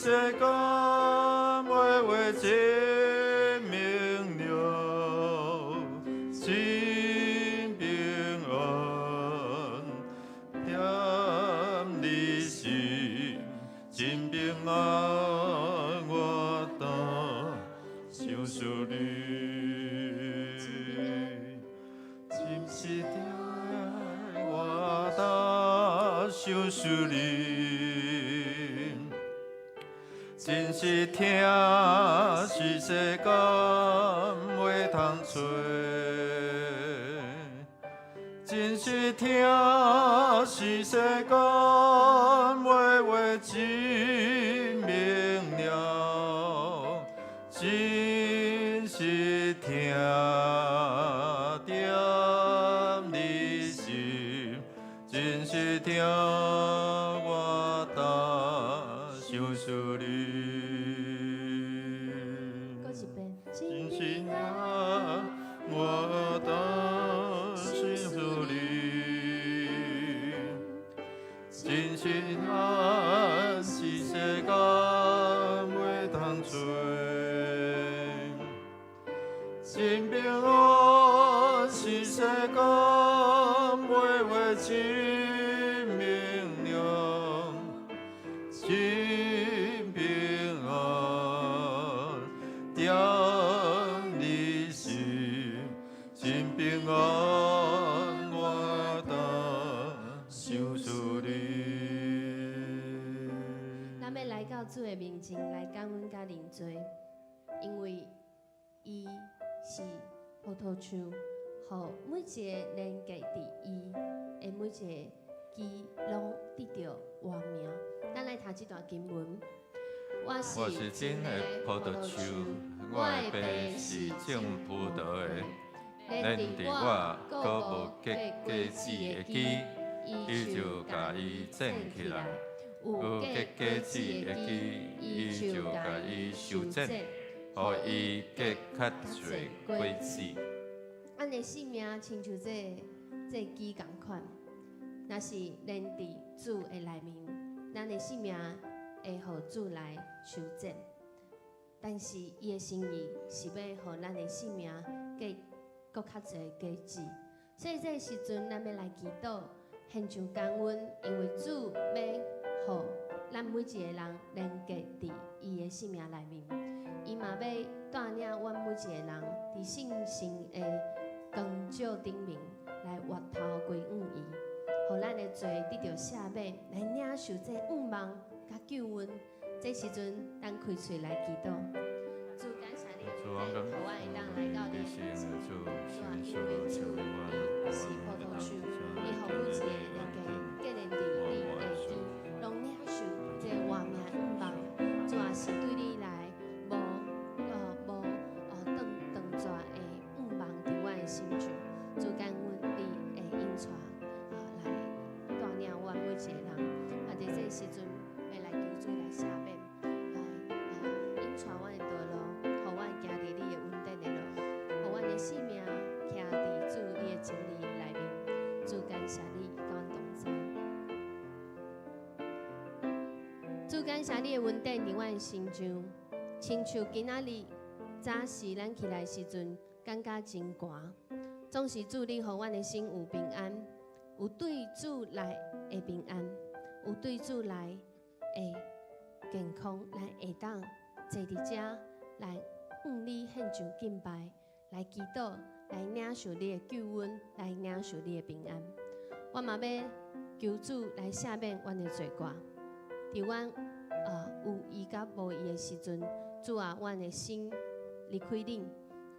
世間話話真明了，真平安，踮你心，真平安，我當相思你，真是疼，我當相思你。真是疼，是世間袂通揣。真是疼，是世間話話真明了，真是疼，踮你心，真是疼，我當相思你。閣一遍，真是疼，我當相思你。真是疼，是世間袂通揣。真平安，是世間話話真明了，真平安，踮你心，真平安，我當相思你。咱欲來到主的面前來感恩佮認罪，因為伊是葡萄樹，予每一個連結佇伊的每一個枝攏得著活命。咱來讀這段經文。我我是真的葡萄樹，我的爸是種葡萄的。連佇我閣無結果子的枝，伊就共伊剪起來；有結果子的枝，伊就共伊修剪，予伊結較濟果子。咱的生命親像這個枝仝款，若是連佇主的內面，咱的生命會予主來修剪。但是伊的心意是欲予咱的生命結閣較濟果子。所以這個時陣，咱欲來祈禱，獻上感恩，因為主欲予咱每一個人連結佇伊的生命內面，伊嘛欲帶領阮每一個人佇信心的光照頂面來回頭歸向伊，予咱的罪得著赦免，來領受這向望佮救恩。這時陣，咱開喙來祈禱。主感謝你，予阮會當來到你的面前。主啊，因為主你是葡萄樹，你予每一個連結結連佇你的枝，攏領受這活命向望。主啊，是對你來無斷斷絕的向望佇阮的心上。主感恩你會引帶來帶領阮每一個人。佇這個時陣，欲來求主來赦免，來引帶阮的道路，予阮行佇你的恩典的路，予阮的生命徛佇主你的真理內面。主感謝你，佮阮同在。主感謝你的恩典佇阮的身上，親像今仔日早時咱起來時陣，感覺真寒。總是主你予阮的心有平安，有對主來的平安，有對主來的健康，咱會當坐佇遮來向你獻上敬拜，來祈禱，來領受你的救恩，來領受你的平安。我嘛欲求主來赦免阮的罪過。佇阮有意佮無意的時陣，主啊，阮的心離開恁，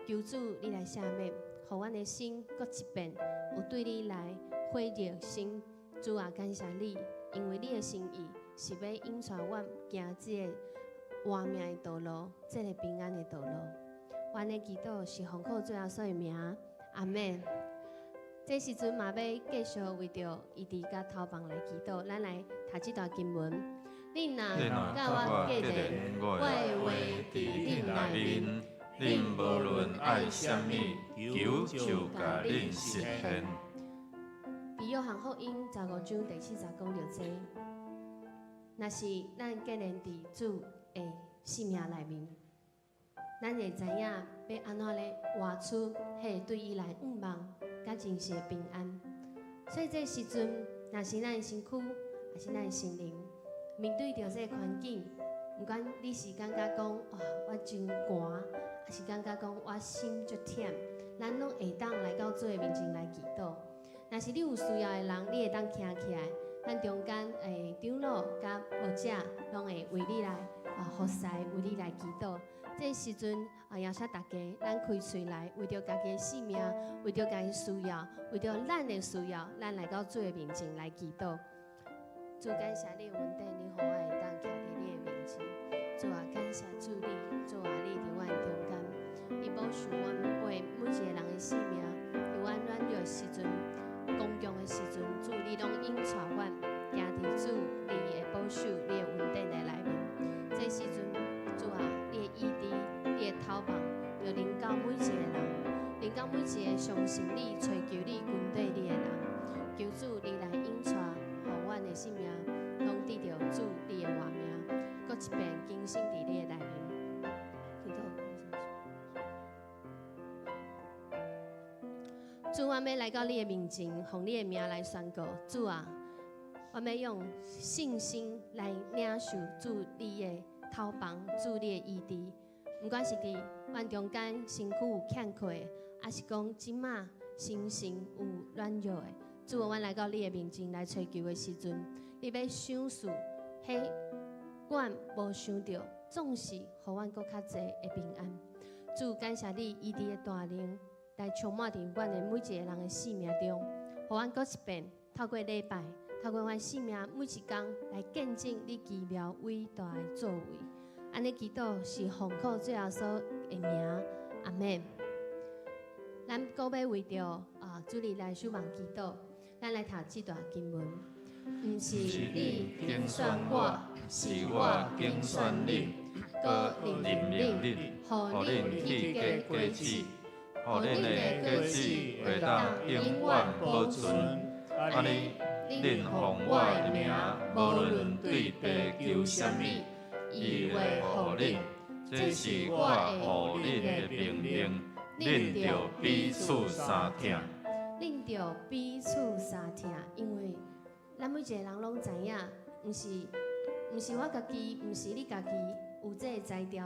求主你來赦免，予阮的心閣一遍有對你來火熱心。主啊，感謝你，因為你的心意是欲引帶阮行這個活命的道路，這個平安的道路。阮的祈禱是奉靠主耶穌的名，阿們。這時陣嘛欲繼續為著伊佇佮頭房來祈禱，咱來讀這段經文。恁若佮我結連，我的話佇恁內面，恁無論愛啥物，求就共恁實現。佇約翰福音15章第40講著這，若是咱結連佇主的生命內面，咱會知影欲按怎咧活出彼個對伊來向望佮真實的平安。所以這時陣，若是咱的身軀，抑是咱的心靈，面對著這個環境，毋管你是感覺講哇，我真寒，抑是感覺講我心足忝，咱攏會當來到主的面前來祈禱。若是你有需要的人，你會當徛起來，咱中間的長老佮牧者攏會為你來服侍，為你來祈禱。這時陣啊，邀請大家，咱開喙來，為著家己的性命，為著家己需要，為著咱的需要，咱來到主的面前來祈禱。主，感謝你的恩典，你予我會當徛佇你的面前。主啊，感謝主你，主啊，你佇阮中間，你保守阮每每一个人的性命。佇阮軟弱的時陣、剛強的時陣，主你攏引帶阮行佇主你的保守、你的恩典的內面。這時陣，主啊，你的醫治、你的透放，著臨到每一個人，臨到每一個相信你、揣求你、跟綴你的人。求主你來引帶，予阮的性命攏得著主你的活命，閣一遍更新佇你的內面。祈禱。主，我欲來到你的面前，奉你的名來宣告。主啊，我欲用信心來領受主你的透放，主你的醫治。毋管是佇阮中間身軀有欠缺的，抑是講這馬心神有軟弱的，主啊，阮來到你的面前來揣求的時陣，你欲賞賜彼阮無想著，總是予阮閣較濟的平安。主，感謝你醫治的大能來充滿佇阮的每一個人的生命中，予阮閣一遍透過禮拜，透過阮生命每一工來見證你奇妙偉大的作為。按呢祈禱是奉靠主耶穌的名，阿們。咱閣欲為著主日來守望祈禱，咱來讀這段經文。毋是你揀選我，是我揀選恁，閣任命恁，予恁去結果子，予恁的果子會當永遠保存。按呢，恁奉我的名，無論對父求啥物，伊會予恁。這是我予恁的命令，恁著彼此相疼。恁著彼此相疼，因為咱每一個人攏知影，毋是我家己，毋是你家己有這个才調，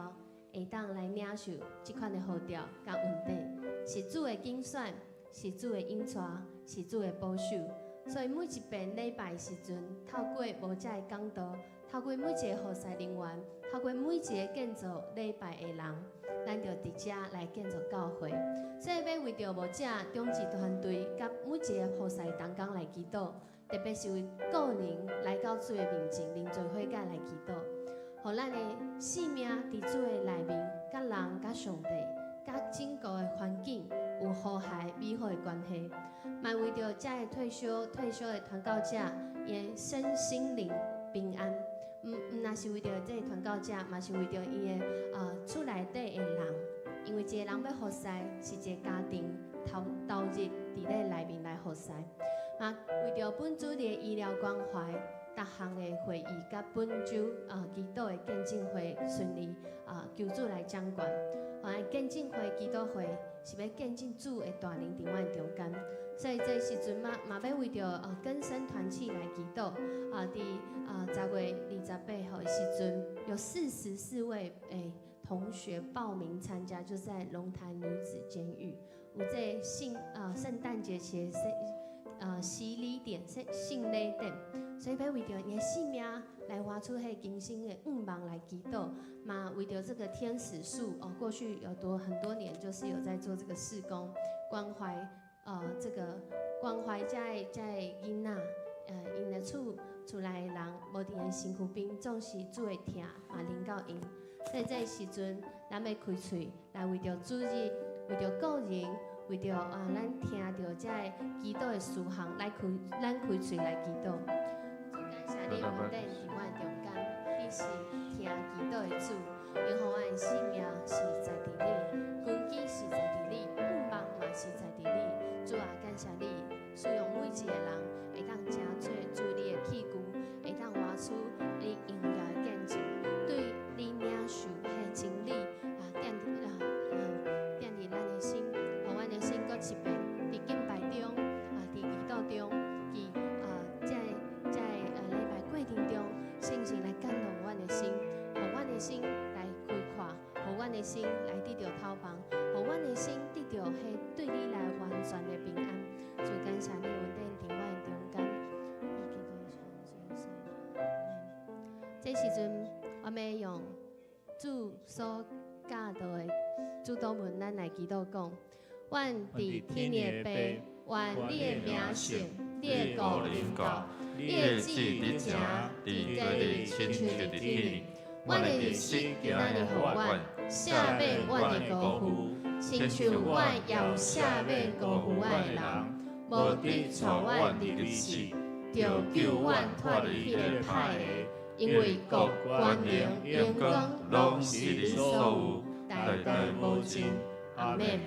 會當來領受這款的呼召佮恩典，是主的揀選，是主的引帶，是主的保守。所以每一遍禮拜時陣，透過牧者的講道，透過每一个服侍人員，透過每一个建造禮拜的人，咱就佇遮來建造教會。所以欲為著牧者、長執團隊佮每一个服侍同工來祈禱，特別是為個人來到主的面前認罪悔改來祈禱，予咱的生命佇主的內面，佮人、佮上帝、佮整個的環境有和諧美好的關係。嘛為著遮的退休的傳教者，伊的身心靈平安。毋若是為著這个傳教者，嘛是為著伊的厝內底的人，因為一個人欲服侍，是一个家庭投入佇咧內面來服侍。嘛為著本主日的醫療關懷，逐項的會議佮本週祈禱的見證會順利求主來掌權。見證會、祈禱會是欲見證主的大能佇阮中間，所以這時陣嘛嘛欲為著更生團契來祈禱。佇10月28號的時陣，有44位同學報名參加，就在龍潭女子監獄有這聖誕節前洗禮典聖禮典，所以欲為著伊的性命來活出彼更新的願望來祈禱，嘛為著這個天使樹哦，過去有很多年就是有在做這個事工，關懷這個關懷遮的遮的囡仔，𪜶的厝內的人無佇𪜶身軀邊，總是主的疼嘛臨到𪜶。所以這個時陣，咱欲開喙來為著主日，為著個人，為著咱聽著遮个祈禱的事項，來開咱開喙來祈禱。主，感謝你恩典佇阮中間，你是聽祈禱的主，予阮的生命是在佇你，根基是在佇你，願望嘛是在佇你。主啊，感謝你使用每一个人，會當成做主你的器具，會當活出你榮耀的見證，對你心來得著透放，予阮的心得著彼對你來完全的平安。主感謝你恩典佇阮的中間。這時陣，我欲用主所教導的主禱文，咱來祈禱講：阮佇天的父，願你的名聖，你的國臨到，你的旨意佇井佇地，親像佇天。阮的日食今仔日予阮，赦免阮的辜負，親像阮也有赦免辜負阮的人，無得帶阮入試，著救阮脫離彼個歹的，因為國、權能、榮光，攏是你所有，代代無盡。阿們。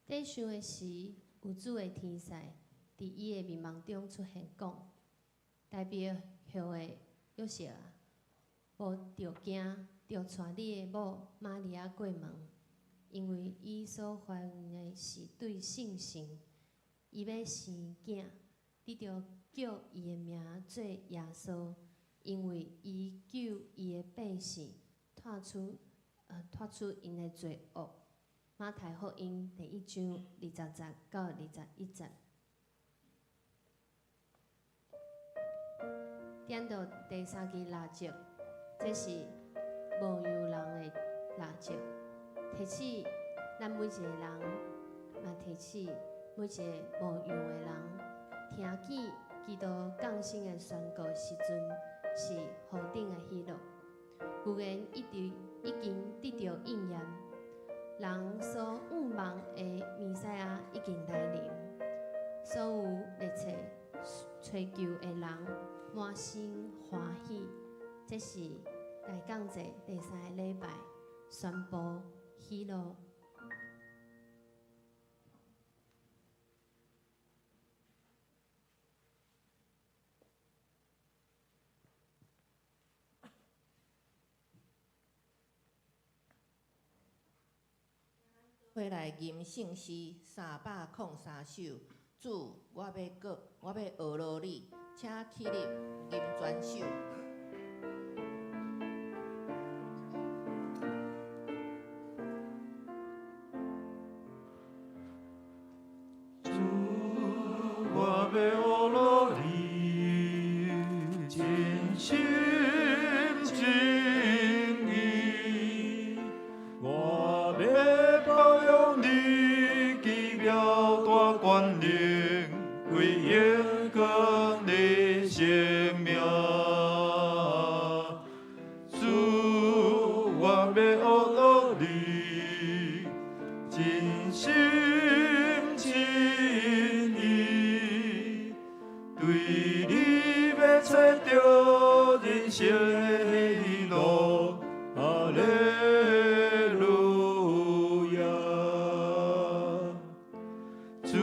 地上的時，有主的天使佇伊的面夢中出現，講：大衛後的約瑟啊，無著驚，著帶你的某瑪利亞過門，因為伊所懷孕的是對聖神，伊欲生囝，你著叫伊的名做耶穌，因為伊救伊的百姓脫出𪜶的罪惡。馬太福音第一章20節到21節。點著第三支蠟燭，這是牧羊人的蠟燭，提醒咱每一個人，嘛提醒每一個牧羊的人，聽見基督降生的宣告時陣，是何等的喜樂。預言一直已經得著應驗，人所向望的彌賽亞已經來臨，所有熱切揣求的人滿心歡喜。這是大降節第三个禮拜宣布喜樂。伙來吟聖詩303首，主，我欲閣，我欲學羅你，請起立吟全首。主，我欲學羅你，真心真意，我欲報揚你奇妙大權能，歸榮光你聖名。主，我欲學羅你，真心真意，對你欲揣著人生的喜樂。哈利路亞。主，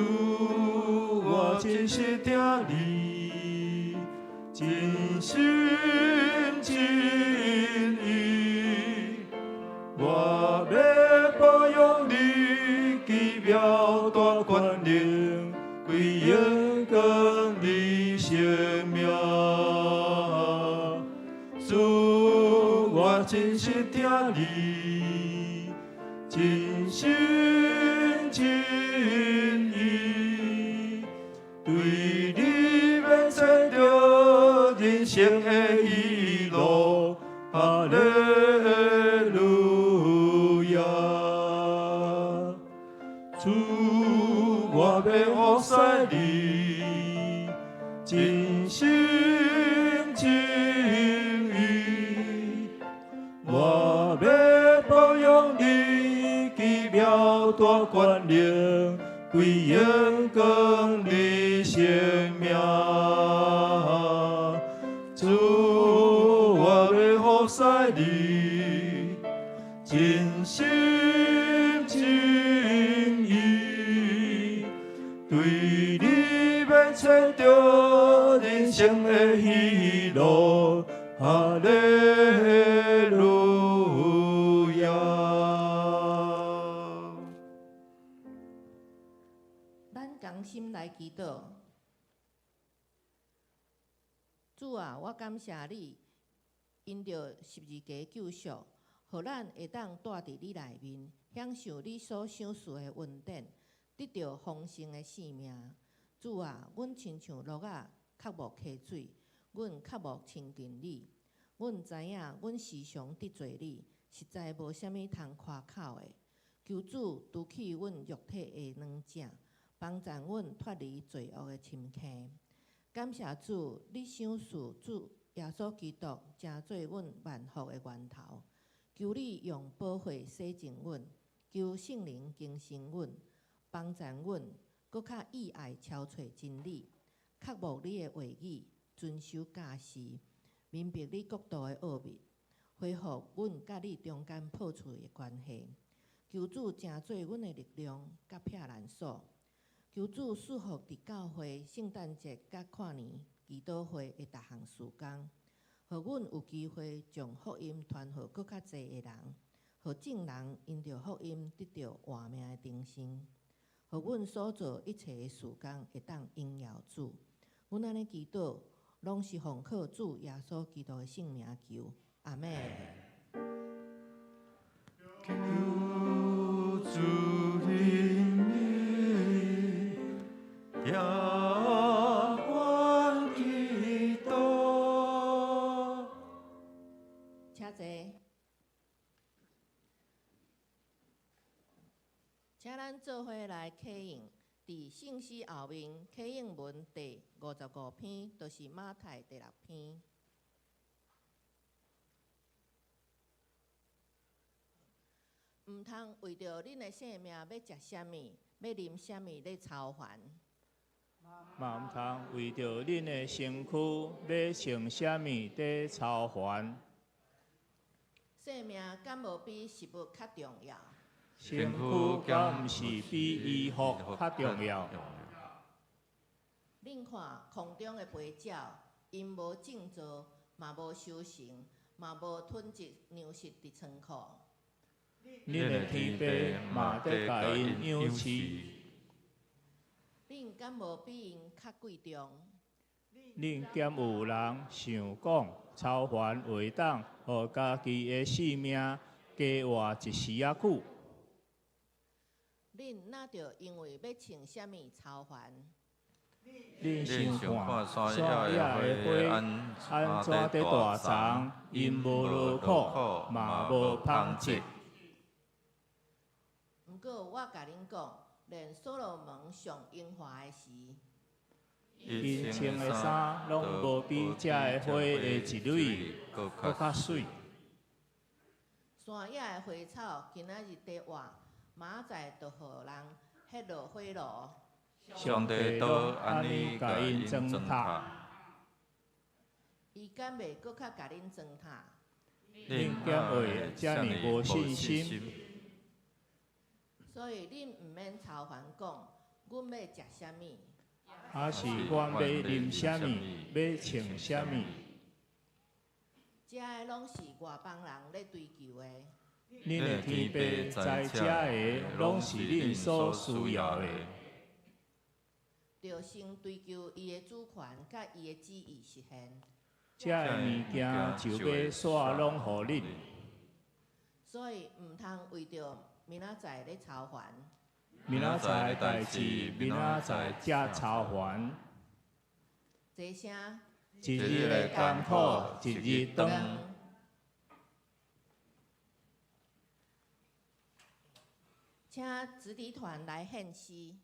我真實疼你，真心真意，我欲保養你奇妙大權能，歸榮光你聖名。主，我真實疼你，真心真意，對你免揣著人生的喜樂。哈利路亞！主，我欲服侍你，真心真意，我欲保養你奇妙大權能，歸榮光你聖名。主，我欲服侍你，真心真意，對你免揣著人生的喜樂。哈利路亞！咱同心來祈禱。主啊，我感謝你，因著十字架救贖，予咱會當蹛佇你內面，享受你所賞賜的恩典，得著豐盛的生命。主啊，阮親像鹿仔渴慕溪水，阮渴慕親近你。阮知影，阮時常得罪你，實在無啥物通誇口的。求主除去阮肉體的軟正，幫助阮脫離罪惡的深坑。感謝主，你賞賜主耶穌基督，成做阮萬福的源頭。求你用寶血洗淨阮，求聖靈更新阮，幫助阮閣較意愛朝揣真理，渴慕你的話語，遵守教示，明白你國度的奧秘，恢復阮佮你中間破碎的關係。求主成做阮的力量佮避難所。求主賜福佇教會聖誕節佮跨年祈禱會的逐項事工，予阮有機會將福音傳予閣較濟的人，予眾人因著福音得著活命的重生，予阮所做一切的事工會當榮耀主。阮按呢祈禱，攏是奉靠主耶穌基督的聖名求，阿們。求主憐憫，聽阮祈禱。請坐。請咱做伙來啟應，佇聖詩後面啟應文第55篇，就是馬太第六篇。毋通為著恁的性命欲食啥物，欲啉啥物咧操煩。嘛毋通為著恁的身軀欲穿啥物咧操煩。性命敢無比食物較重要？身軀敢毋是比衣服較重要？恁看空中的飛鳥，𪜶無種稻，嘛無收成，嘛無囤積糧食佇倉庫。恁的天父嘛佇共𪜶養飼。恁敢無比𪜶較貴重？恁敢有人想講操煩會當予家己的性命加活一時仔久？恁若著因為欲穿啥物操煩？恁想看山野的花按怎佇大叢，𪜶無勞苦，嘛無紡織。毋過我共恁講，連所羅門上榮華的時，𪜶穿的衫攏無比這个花的一蕊閣較媠。山野的花草今仔日佇活，明仔載就予人彼落火爐。上帝都按呢共𪜶裝塔，伊敢袂閣較共恁裝塔？恁敢會遮爾無信心？所以恁毋免操煩講，阮欲食啥物？抑是阮欲啉啥物，欲穿啥物？這个攏是外邦人咧追求的。恁的天父知這个攏是恁所需要的。著先追求伊的主權佮伊的旨意實現。這个物件就欲煞攏予恁。所以毋通為著明仔載咧操煩。明仔載的代誌，明仔載才操煩。齊聲。一日的艱苦，一日當。請子弟團來獻詩。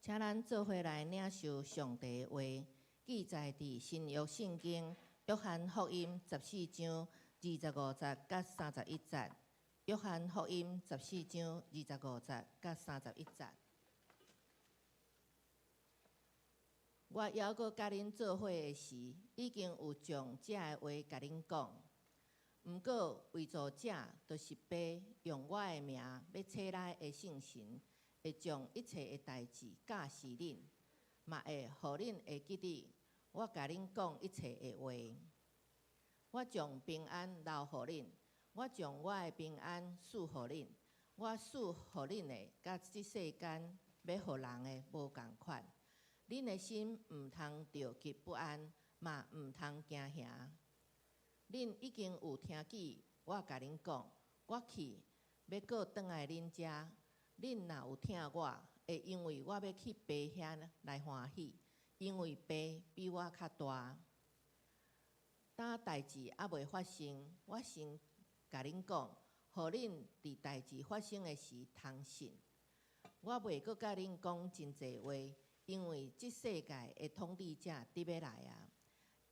請咱做伙來領受上帝的話，記載佇新約聖經約翰福音14章25節佮31節。約翰福音十四章二十五節佮三十一節。我猶閣佮恁做伙的時，已經有將這个話共恁講。毋過為助者，就是父用我的名欲差來的聖神，會將一切的代誌教示恁，嘛會予恁會記得我共恁講一切的話。我將平安留予恁，我將我的平安賜予恁。我賜予恁的，佮這世間欲予人的無仝款。恁的心毋通著急不安，嘛毋通驚嚇。恁已經有聽見我共恁講，我去欲閣轉來恁遮。恁若有疼我，會因為我欲去爸遐來歡喜，因為爸比我較大。當代誌猶未發生，我先共恁講，予恁佇代誌發生的時通信。我袂閣佮恁講真濟話，因為這世界的統治者佇欲來啊，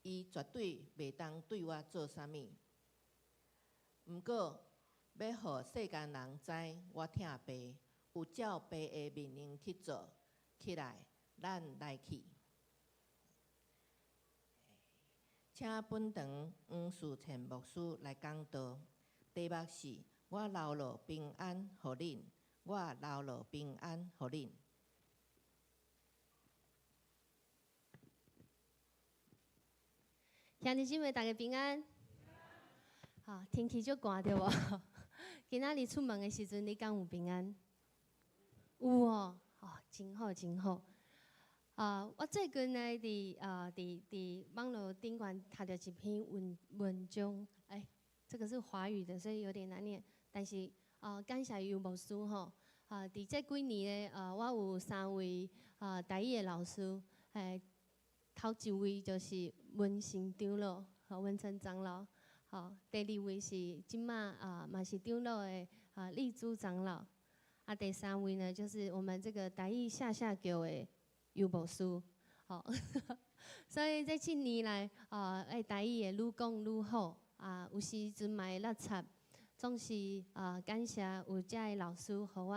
伊絕對袂當對我做啥物。毋過，欲予世間人知我疼爸，有照爸的命令去做。起來，咱來去。請本堂黃樹倩牧師來講道，題目是我留落平安予恁，我留落平安予恁。兄弟姊妹，大家平安。好，天氣足寒對無？今仔日出門的時陣，你敢有平安？有哦，哦，真好，真好。啊，我最近呢，佇網路頂懸讀著一篇文章，欸，這個是華語的，所以有點難念。但是啊，感謝尤牧師吼。啊，佇這幾年呢，啊，我有三位啊台語的老師，欸，頭一位就是文成長老，文成長老，吼，第二位是這馬啊嘛是長老的啊麗珠長老，啊，第三位呢就是我們這個台語下下叫的尤牧師，吼，所以這七年來，啊，台語會愈講愈好，啊，有時陣嘛會落插，總是啊感謝有遮个老師，予我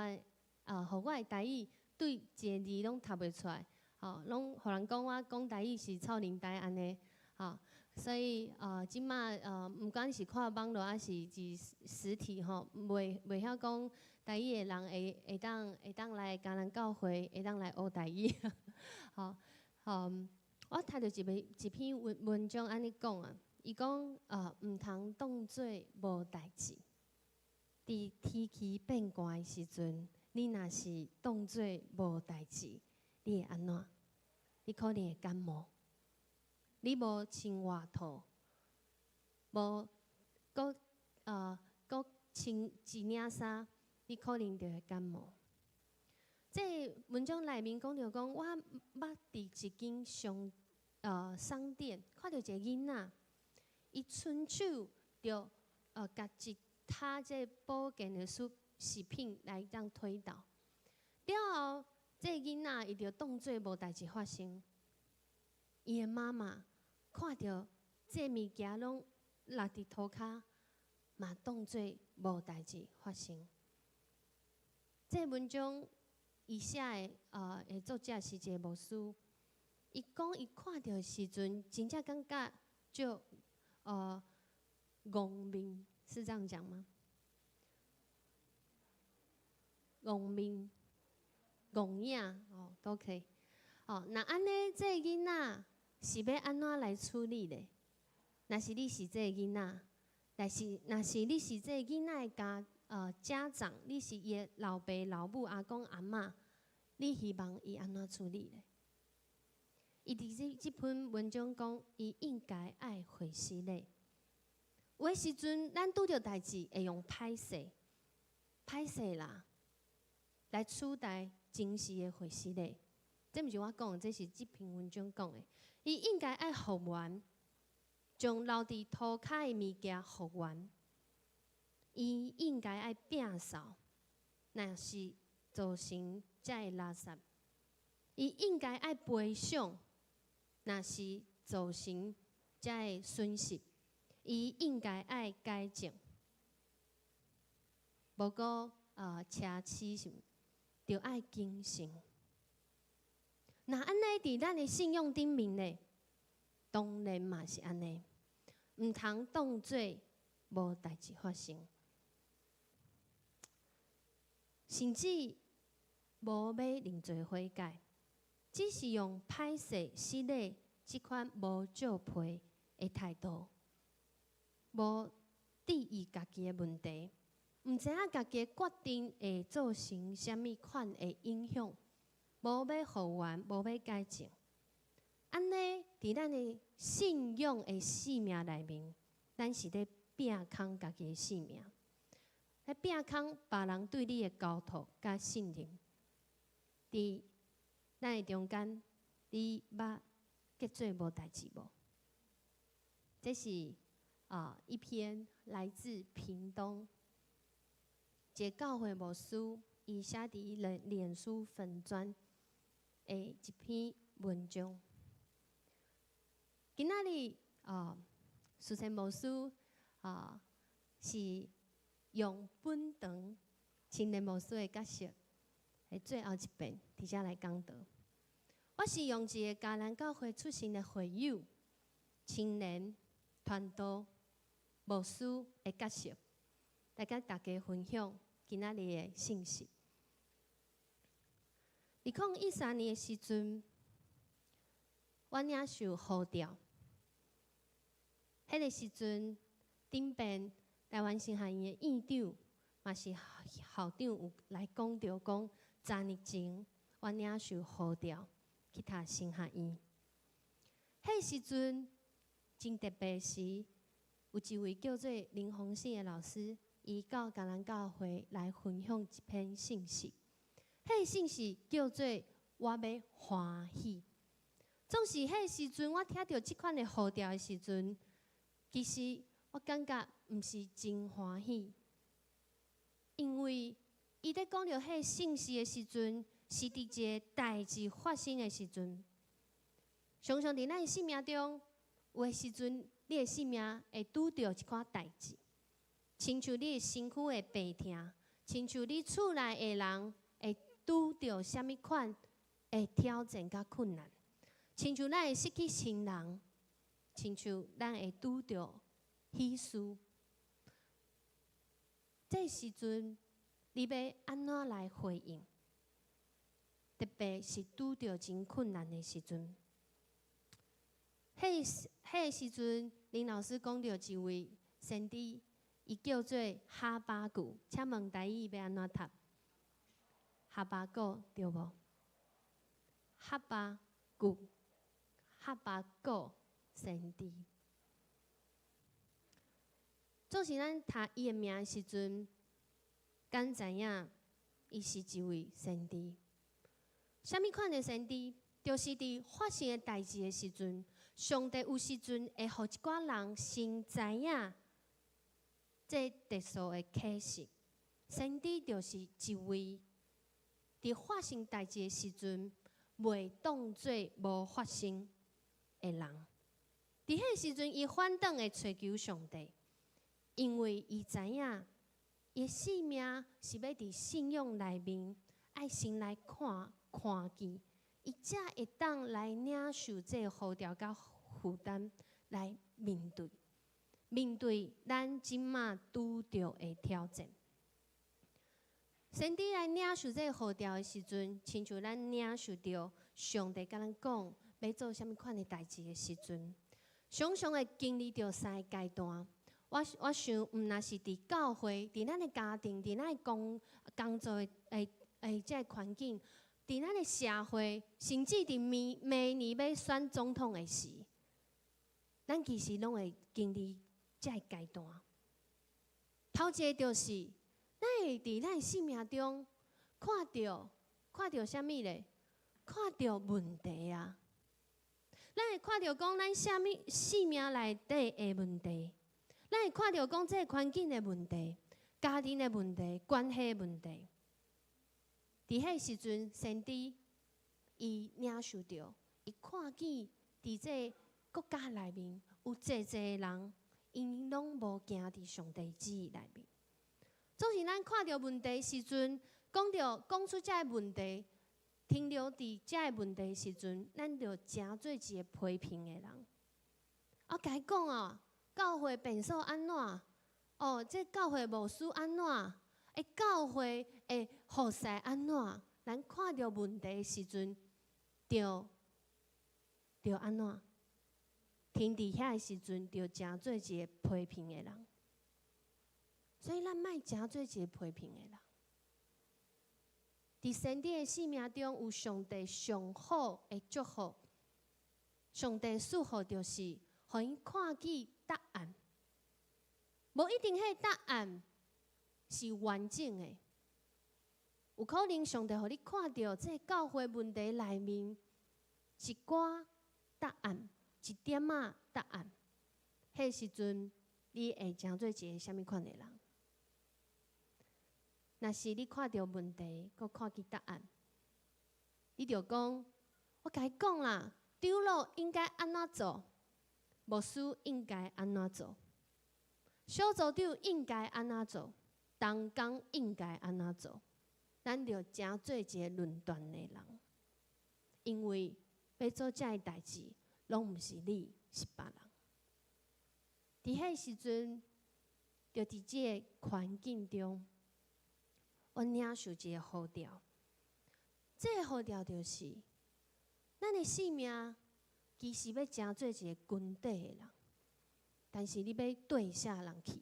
啊，予我的台語對一個字攏讀袂出來，吼，攏予人講我講台語是臭奶呆按呢，吼，所以啊，這馬啊，毋管是看網路抑是佇實體吼，袂曉講台語的人會當來迦南教會，會當來學台語。吼，我讀著一篇文章按呢講啊，伊講啊，毋通當做無代誌。佇天氣變寒的時陣，你若是當做無代誌，你會按怎？你可能會感冒。你無穿外套，無閣穿一領衫，你可能就會感冒。這文章內面講著講，我捌佇一間商店看著一個囡仔，伊伸手就共一塔這保健的食品來當推倒，了後這個囡仔伊就當做無代誌發生。伊的媽媽看著這物件攏落佇塗跤，嘛當做無代誌發生。這文章伊寫的作者是一個牧師，伊講伊看著的時陣，真正感覺就戇面，是這樣講嗎？戇面、戇影哦，都可以。哦，那按呢，這個囡仔是欲按怎來處理咧？若是你是這個囡仔，若是你是這個囡仔的家長，你是伊的老爸、老母、阿公、阿嬤，你希望伊按怎處理咧？伊佇這篇文章講，伊應該愛回施禮。有的時陣，咱拄著代誌會用歹勢、歹勢啦，來取代真實的回施禮。這毋是我講，這是這篇文章講的。伊應該愛復原，將留佇塗跤的物件復原。伊應該愛摒掃，若是造成遮的垃圾。伊應該愛賠償，若是造成遮个損失，伊應該愛改正。無閣奢侈是著愛謹慎。若按呢佇咱的信仰頂面咧，當然嘛是按呢，毋通當做無代誌發生，甚至無欲認罪悔改，只是用歹勢失禮這款無借皮的態度，無注意家己的問題，毋知影家己的決定會造成啥物款的影響，無欲復原，無欲改正，按呢，佇咱的信仰的生命內面，咱是咧拚空家己的性命，咧拚空別人對你的交託佮信任。佇咱的中間，你捌結做無代誌無？這是一篇來自屏東一个教會牧師，伊寫佇臉書粉專的一篇文章。今仔日啊，蘇珊牧師啊，是用本堂青年牧師的角色，佇最後一遍佇遮來講道。我是用一個迦南教會出身的會友、青年傳道牧師的角色，來佮大家分享今仔日的信息。2013年的時陣，我領受呼召。彼个時陣，頂邊台灣神學院的院長，嘛是校長有來講著講，10年前我領受呼召去讀神學院。彼時陣真特別是，有一位叫做林宏信的老師，伊到迦南教會來分享一篇信息。彼个信息叫做我欲歡喜。總是彼个時陣，我聽著這款的呼召的時陣，其實我感覺毋是真歡喜，因為伊咧講著彼个信息的時陣，是佇一个代誌發生的時陣。常常佇咱的生命中，有的時陣，你的生命會拄著一寡代誌，親像你的身軀會病痛，親像你厝內的人會拄著啥物款的挑戰佮困難，親像咱會失去親人，親像咱會拄著喜事。這時陣，你欲按怎來回應？特別是拄著真困難的時陣。彼个時陣，林老師講著一位先知，伊叫做哈巴谷。請問台語欲按怎讀？哈巴谷對無？哈巴谷，哈巴谷先知。總是咱讀伊的名的時陣，敢知影伊是一位先知？啥物款的先知？就是佇發生的代誌的時陣，上帝有時陣會予一寡人先知影這特殊的啟示。先知就是一位佇發生代誌的時陣，袂當做無發生的人。佇彼个時陣，伊反轉會揣求上帝，因為伊知影伊的生命是欲佇信仰內面，愛先來看看見，伊才會當來領受這个呼召佮負擔，來面對面對咱這馬拄著的挑戰。先知來領受這个呼召的時陣，親像咱領受著上帝共咱講欲做啥物款的代誌的時陣，常常會經歷著三个階段。我想，毋但是佇教會，佇咱的家庭，佇咱的工作的這个環境，佇咱的社會，甚至佇明年欲選總統的時，咱其實攏會經歷這个階段。頭一个就是，咱會佇咱的生命中看著啥物咧？看著問題啊！咱會看著講咱啥物生命內底的問題，咱會看著講這个環境的問題、家庭的問題、關係的問題。佇彼時陣，先知伊領受著，伊看見佇這國家內面有濟濟人，𪜶攏無行佇上帝旨意內面。總是咱看著問題時陣，講著講出這个問題，停留佇這个問題時陣，咱就成做一個批評的人。我共伊講啊，教會便所按怎？哦，這教會牧師按怎？欸，教會的服侍按怎？咱看著問題時陣，就著按怎？停佇遐的時陣，就成做一個批評的人。所以咱莫成做一個批評的人。佇先知的生命中，有上帝上好的祝福。上帝賜福就是，予𪜶看見答案。無一定彼个答案是完整的，有可能上帝予你看著這个教會問題內面一寡答案，一點仔答案。彼時陣你會成做一個啥物款的人？若是你看著問題，閣看見答案，你就講：我共伊講啦，長老應該按怎做，牧師應該按怎做，小組長應該按怎做，同工應該按怎做，咱就成做一個論斷的人，因為欲做這个代誌，攏毋是你，是別人。佇彼時陣，就佇這个環境中，我領受一個呼召。這个呼召就是，咱的生命其實欲成做一個軍隊的人，但是你欲綴啥人去？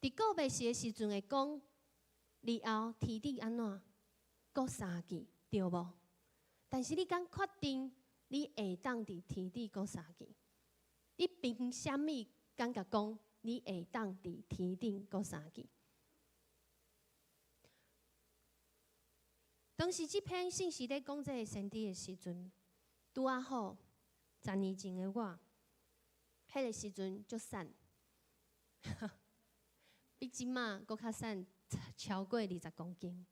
佇告別式的時陣會講，日後天頂按怎閣相見，對無？但是你敢確定你會當佇天頂閣相見？你憑啥物感覺講你會當佇天頂閣相見？當時這篇信息咧講這个先知的時陣，拄仔好10年前的我，彼个時陣足瘦，比這馬閣較瘦超過20公斤。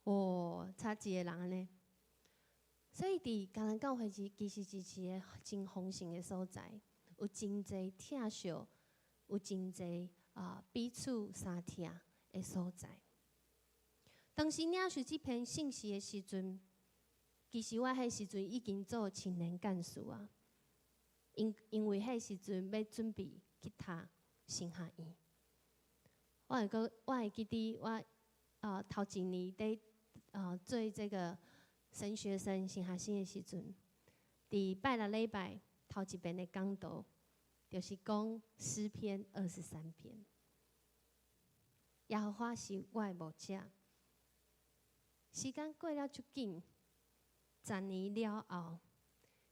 哦，差一個人按呢。所以佇迦南教會是其實是一个真豐盛的所在，有真濟疼惜，有真濟啊彼此相疼的所在。當時領受這篇信息的時陣，其實我彼時陣已經做青年幹事啊。因為彼時陣欲準備去讀神學院，我會記得我頭一年佇做這個神學生、神學生的時陣，佇拜六禮拜頭一遍的講道，就是講詩篇23篇。耶和華是我的牧者。時間過了足緊，10年了後，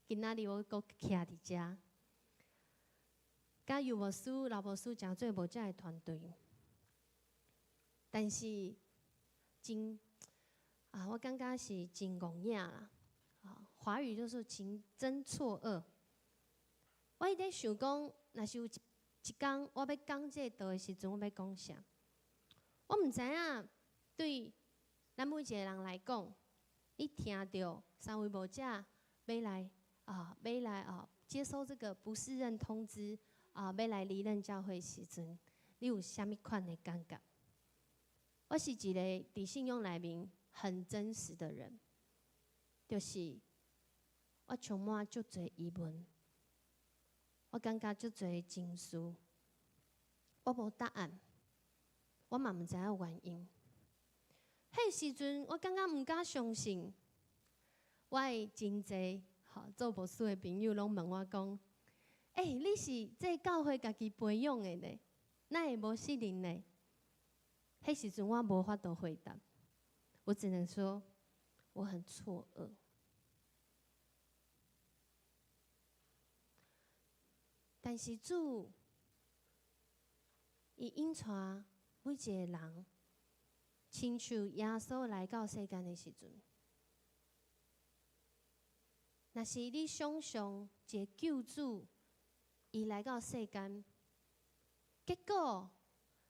今仔日我閣徛佇遮，佮尤牧師、劉牧師誠做牧者的團隊，但是真啊，我感覺是真戇影啦。啊，華語就是真真錯愕。我一直想講，若是有一工我欲講這个道的時陣，我欲講啥？我毋知影對咱每一個人來講，你聽著三位牧者欲來啊，欲來啊，接收這個不適任通知啊，欲來離任教會時陣，你有啥物款的感覺？我是一個佇信仰內面很真實的人，就是我充滿足濟疑問，我感覺足濟情緒，我無答案，我嘛毋知影原因。彼時陣，我感覺毋敢相信，我的真濟吼做牧師的朋友攏問我講：欸，你是這教會家己培養的呢？哪會無適任呢？彼時陣我無法度回答，我只能說我很錯愕。但是主，伊引帶每一個人，親像耶穌來到世間的時陣，若是你想象一个救主，伊來到世間，結果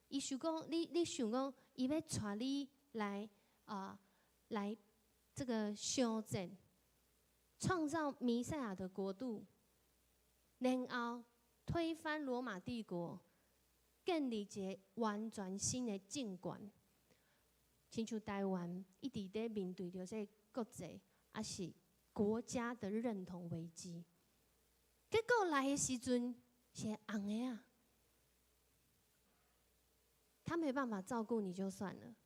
伊想講，你想講，伊欲帶你來啊，來這個相戰，創造彌賽亞的國度，然後推翻羅馬帝國，建立一個完全新的政權。親像台灣一直佇面對著這個國際，抑是國家的認同危機。結果來的時陣是紅的啊，他沒辦法照顧你就算了，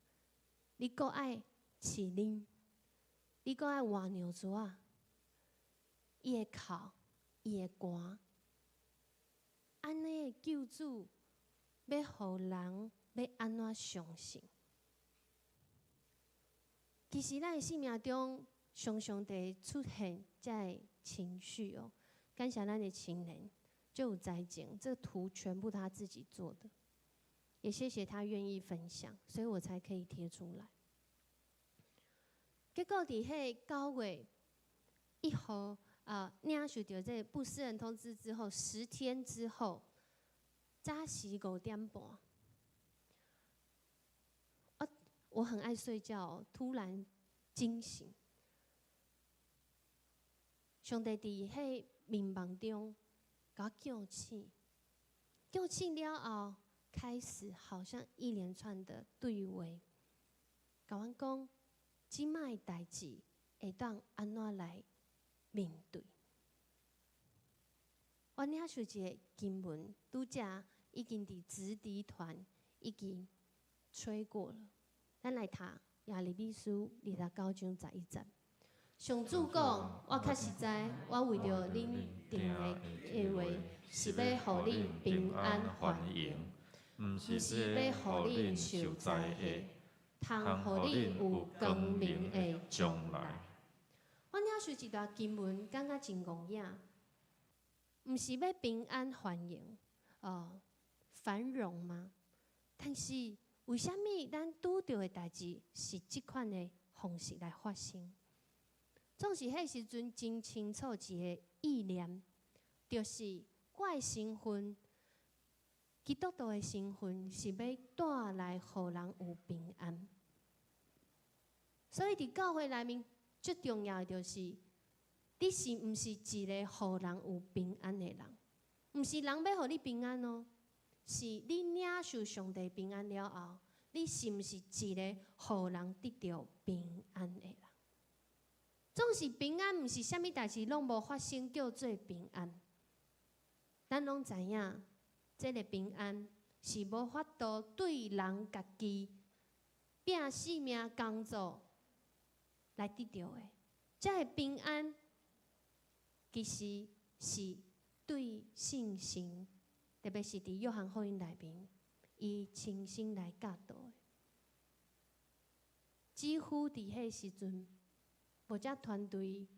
你閣愛飼奶，你閣愛換尿苴仔，伊會哭，伊會寒，按呢的救主欲予人欲按怎相信？其實咱的生命中常常會出現這个情緒哦。感謝咱的青年就有才情，這個圖全部他自己做的，也謝謝他願意分享，所以我才可以貼出來。結果佇彼9月1號啊，領受著這個不私人通知之後，10天之後，早時5點半，啊，我很愛睡覺，突然驚醒，上帝佇彼眠夢中，共我叫醒，叫醒了後，開始好像一連串的對話，共阮講，這擺的代誌會當按怎來面對？我領受一个經文，拄才已經佇直笛團已經吹過了。咱來讀耶利米書29章11節。上主講：我確實知，我為著恁定的計劃是欲予恁平安繁榮，毋是欲予恁受災禍，通予恁有光明的將來。我領受一段經文，感覺真戇影，毋是欲平安繁榮，繁榮嗎？但是為啥物咱拄著的代誌是這款的方式來發生？總是彼時陣真清楚一个意念，就是我的身份，基督徒的身份是欲帶來予人有平安。所以佇教會內面最重要的就是，你是毋是一个予人有平安的人？毋是人欲予你平安哦，是你領受上帝平安了後，你是毋是一個予人得著平安的人？總是平安，毋是啥物代誌攏無發生，叫做平安。咱攏知影，這个平安是無法度對人家己拼性命工作來得著的。這个平安其實是對聖神，特別是佇約翰福音內面，伊親身來教導的。幾乎佇彼時陣，牧者團隊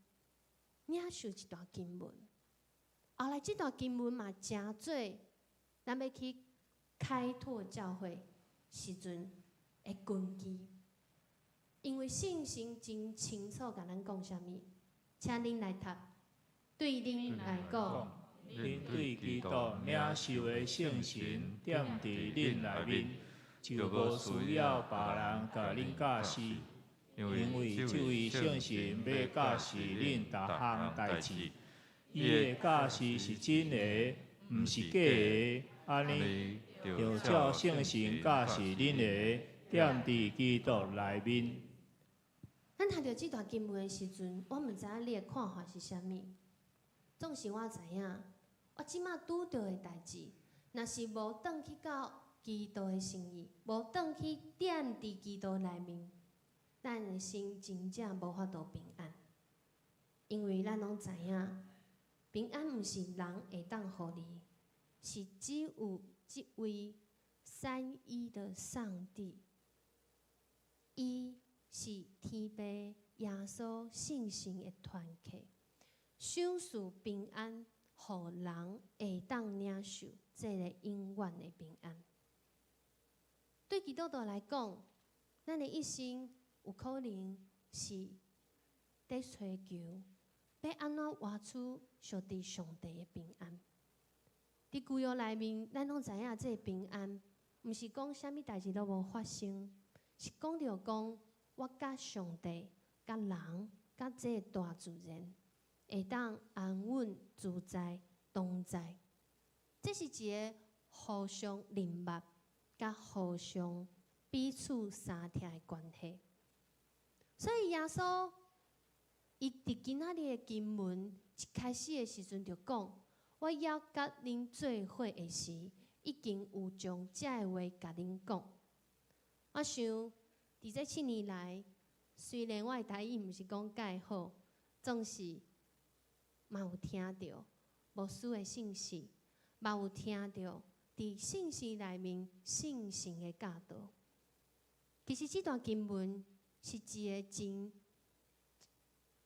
領受一段經文，後來這段經文嘛，成做咱欲去開拓教會時陣的根基。因為聖神真清楚共咱講啥物，請恁來讀。對恁來講，恁對基督領受的聖神踮佇恁內面，就無需要別人共恁教示，因為這位聖神欲教示恁逐項代誌，伊的教示是真的，毋是假的。按呢，就照聖神教示恁的，踮佇基督內面。咱讀著這段經文的時陣，我毋知影你的看法是啥物。總是我知影，我這馬拄著的代誌，若是無轉去到基督的心意，無轉去踮佇基督內面，咱的心真正無法度平安。因為咱攏知影，平安毋是人會當予你，是只有這位三一的上帝，伊是天父耶穌聖神的團契，賞賜平安，予人會當領受這个永遠的平安。對基督徒來講，咱的一生有可能是佇追求，欲按怎活出屬佇上帝的平安。佇舊約內面，咱攏知影這个平安，毋是講啥物代誌攏無發生，是講著講我佮上帝佮人，佮這个大自然，會當安穩自在同在。這是一个互相認捌，佮互相彼此相疼的關係。所以耶穌伊佇今仔日的經文一開始的時陣就講：我猶佮恁做伙的時，已經有將這个話共恁講。我想，佇這7年來，雖然我的台語毋是講蓋好，總是嘛有聽著牧師的信息，嘛有聽著佇信息內面聖神的教導。其實這段經文是一个真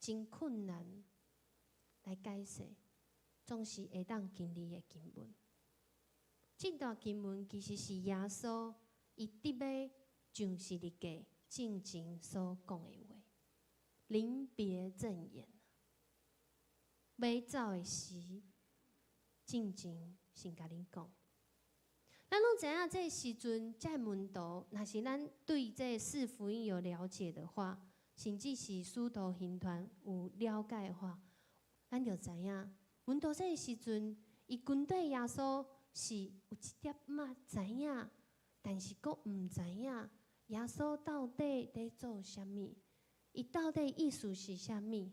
真困難來解釋，總是會當經歷的經文。這段經文其實是耶穌伊佇欲上十字架進前所講的話，臨別贈言。欲走的時，進前先共恁講。咱攏知影，這个時陣，這个門徒，若是咱對這四福音有了解的話，甚至是使徒行傳有了解的話，咱就知影，門徒這个時陣，伊跟綴耶穌是有一點仔知影，但是閣毋知影耶穌到底佇做啥物，伊到底意思是啥物。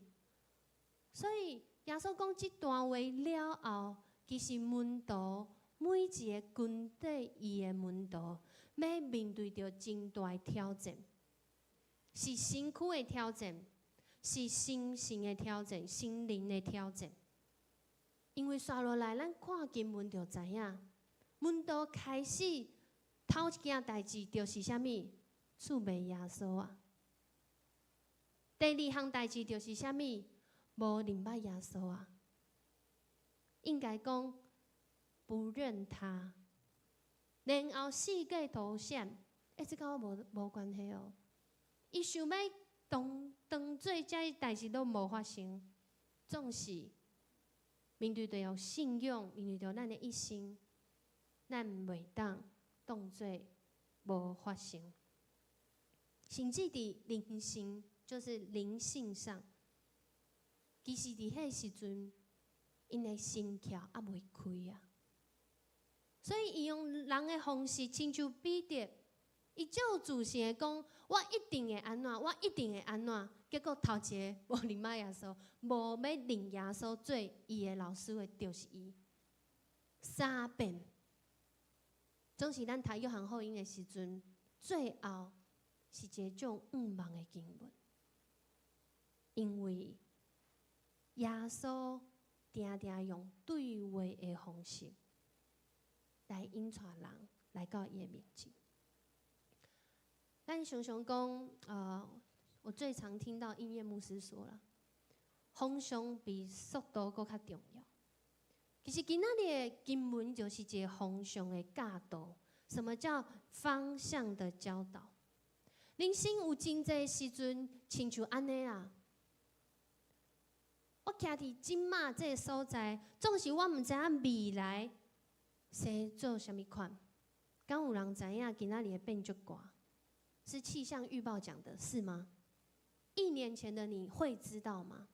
所以耶穌講這段話了後，其實門徒每一个跟綴伊的門徒，欲面對著真大的挑戰，是身軀的挑戰，是心性的挑戰，心靈的挑戰。因為紲落來，咱看經文就知影，門徒開始頭一件代誌就是啥物？出賣耶穌啊！第二項代誌就是啥物？無認捌耶穌啊！應該講不認他，然後四界逃閃，欸，這佮我無關係哦。伊想欲當做這代誌攏無發生，總是面對著信仰，面對著咱的一生，咱袂當當做無發生，甚至佇靈性，就是靈性上，其實佇彼个時陣，𪜶的心竅猶未開啊，所以伊用人的方式，親像彼得，伊足有自信的講：我一定會按怎，我一定會按怎。結果頭一个無認捌耶穌，無欲認耶穌做伊的老師的，就是伊。三遍，總是咱讀約翰福音的時陣，最後是一个足向望的經文，因為耶穌定定用對話的方式來引帶人來到伊的面前。咱常常講，我最常聽到音樂牧師說啦，方向比速度閣較重要。其實今仔日的經文就是一个方向的教導。什麼叫方向的教導？人生有真濟時陣，親像按呢啦。我徛佇這馬這个所在，總是我毋知影未來生做啥物款。敢有人知影今仔日會變足寒？是氣象預報講的，是嗎？一年前的你會知道嗎？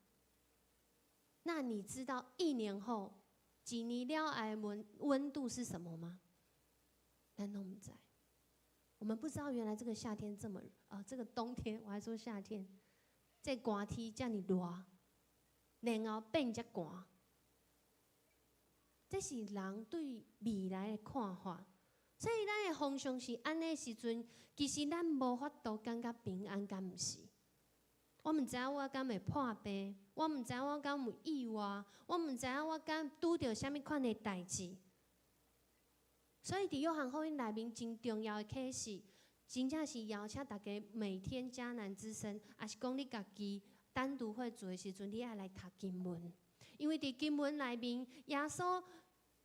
那你知道一年後幾年了後的溫度是什麼嗎？咱攏毋知。我們不知道原來這個夏天這麼啊，這個冬天我還說夏天，這寒天遮爾熱，然後變遮寒，這是人對未來的看法。所以咱的方向是按呢時陣，其實咱無法度感覺平安，敢毋是？我毋知影我敢會破病，我毋知影我敢有意外，我毋知影我敢拄著啥物款的代誌。所以佇約翰福音內面真重要的啟示，真正是邀請大家每天迦南之聲，抑是講你家己單獨會做的時陣，你愛來讀經文，因為佇經文內面，耶穌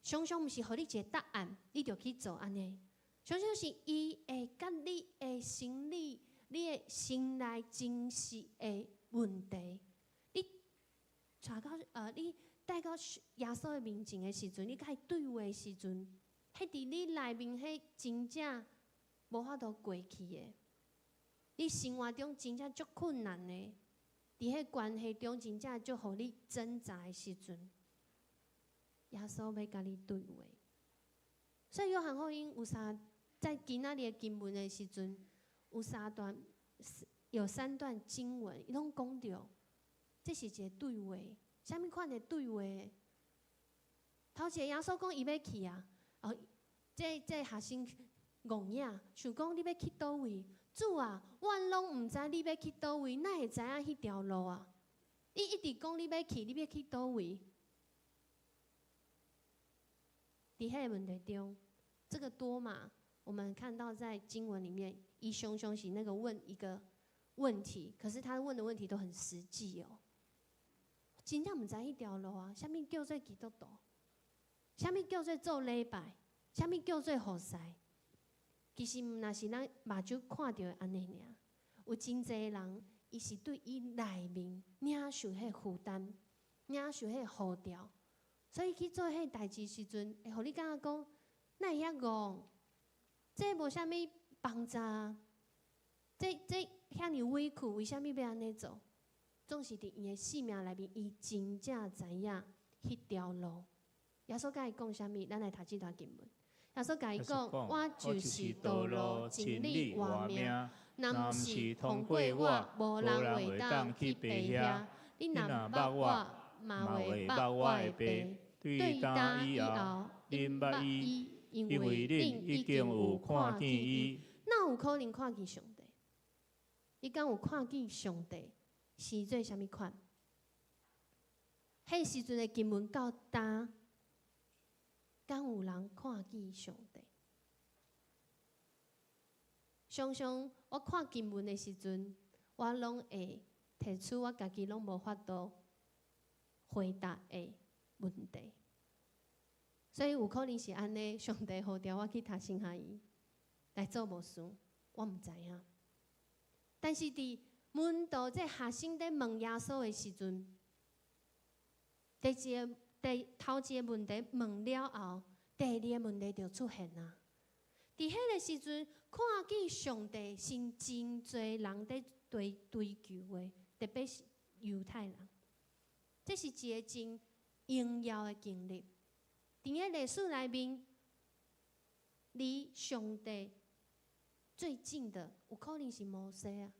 常常毋是予你一個答案，你就去做按呢。常常是伊會佮你的心理、你的心內真實的問題，你帶到耶穌的面前的時陣，你佮伊對話的時陣，彼佇你內面彼真正無法度過去的，你生活中真正足困難的，佇彼關係中真正足予你掙扎的時陣，耶穌欲共你對話。所以約翰福音有三，在今仔日的經文的時陣，有三段，有三段經文，伊攏講著，這是一个對話，啥物款的對話？頭一个耶穌講伊欲去啊，哦，這學生戇影，想講你欲去佗位？主啊，阮攏毋知你欲去佗位，哪會知影彼條路啊？你一直講你欲去，你欲去佗位？佇彼个問題中，這個多馬，我們看到在經文裡面，伊常常是那個問一個問題，可是他問的問題都很實際哦。真正毋知彼條路啊，啥物叫做基督徒？啥物叫做做禮拜？啥物叫做服侍？其實毋若是咱目睭看著的按呢爾，有真濟人，伊是對伊內面領受彼個負擔，領受彼個呼召，所以去做彼個代誌時陣，會予你感覺講，哪會遐戇？這無啥物幫助，這遐爾委屈，為啥物欲按呢做？總是佇伊的生命內面，伊真正知影彼條路。耶穌共伊講啥物？咱來讀這段經文。耶穌共伊講：我就是道路、真理、活命。若毋是通過我，無人會當去爸遐。恁若捌我，嘛會捌我的爸。對今以後，恁捌伊，因為恁已經有看見伊。哪有可能看見上帝？你敢有看見上帝是做啥物款？彼時陣的經文到今，敢有人看見上帝？常常我看經文的時陣，我攏會提出我家己攏無法度回答的問題。所以有可能是按呢，上帝呼召我去讀神學院來做牧師，我毋知影。但是佇門徒這學生佇問耶穌的時陣，第一個、第頭一個問題問了後，第二個問題就出現啊。佇彼个時陣，看見上帝是真濟人佇追追求的，特別是猶太人。這是一个真榮耀的經歷。佇个歷史內面，離上帝最近的，有可能是摩西啊。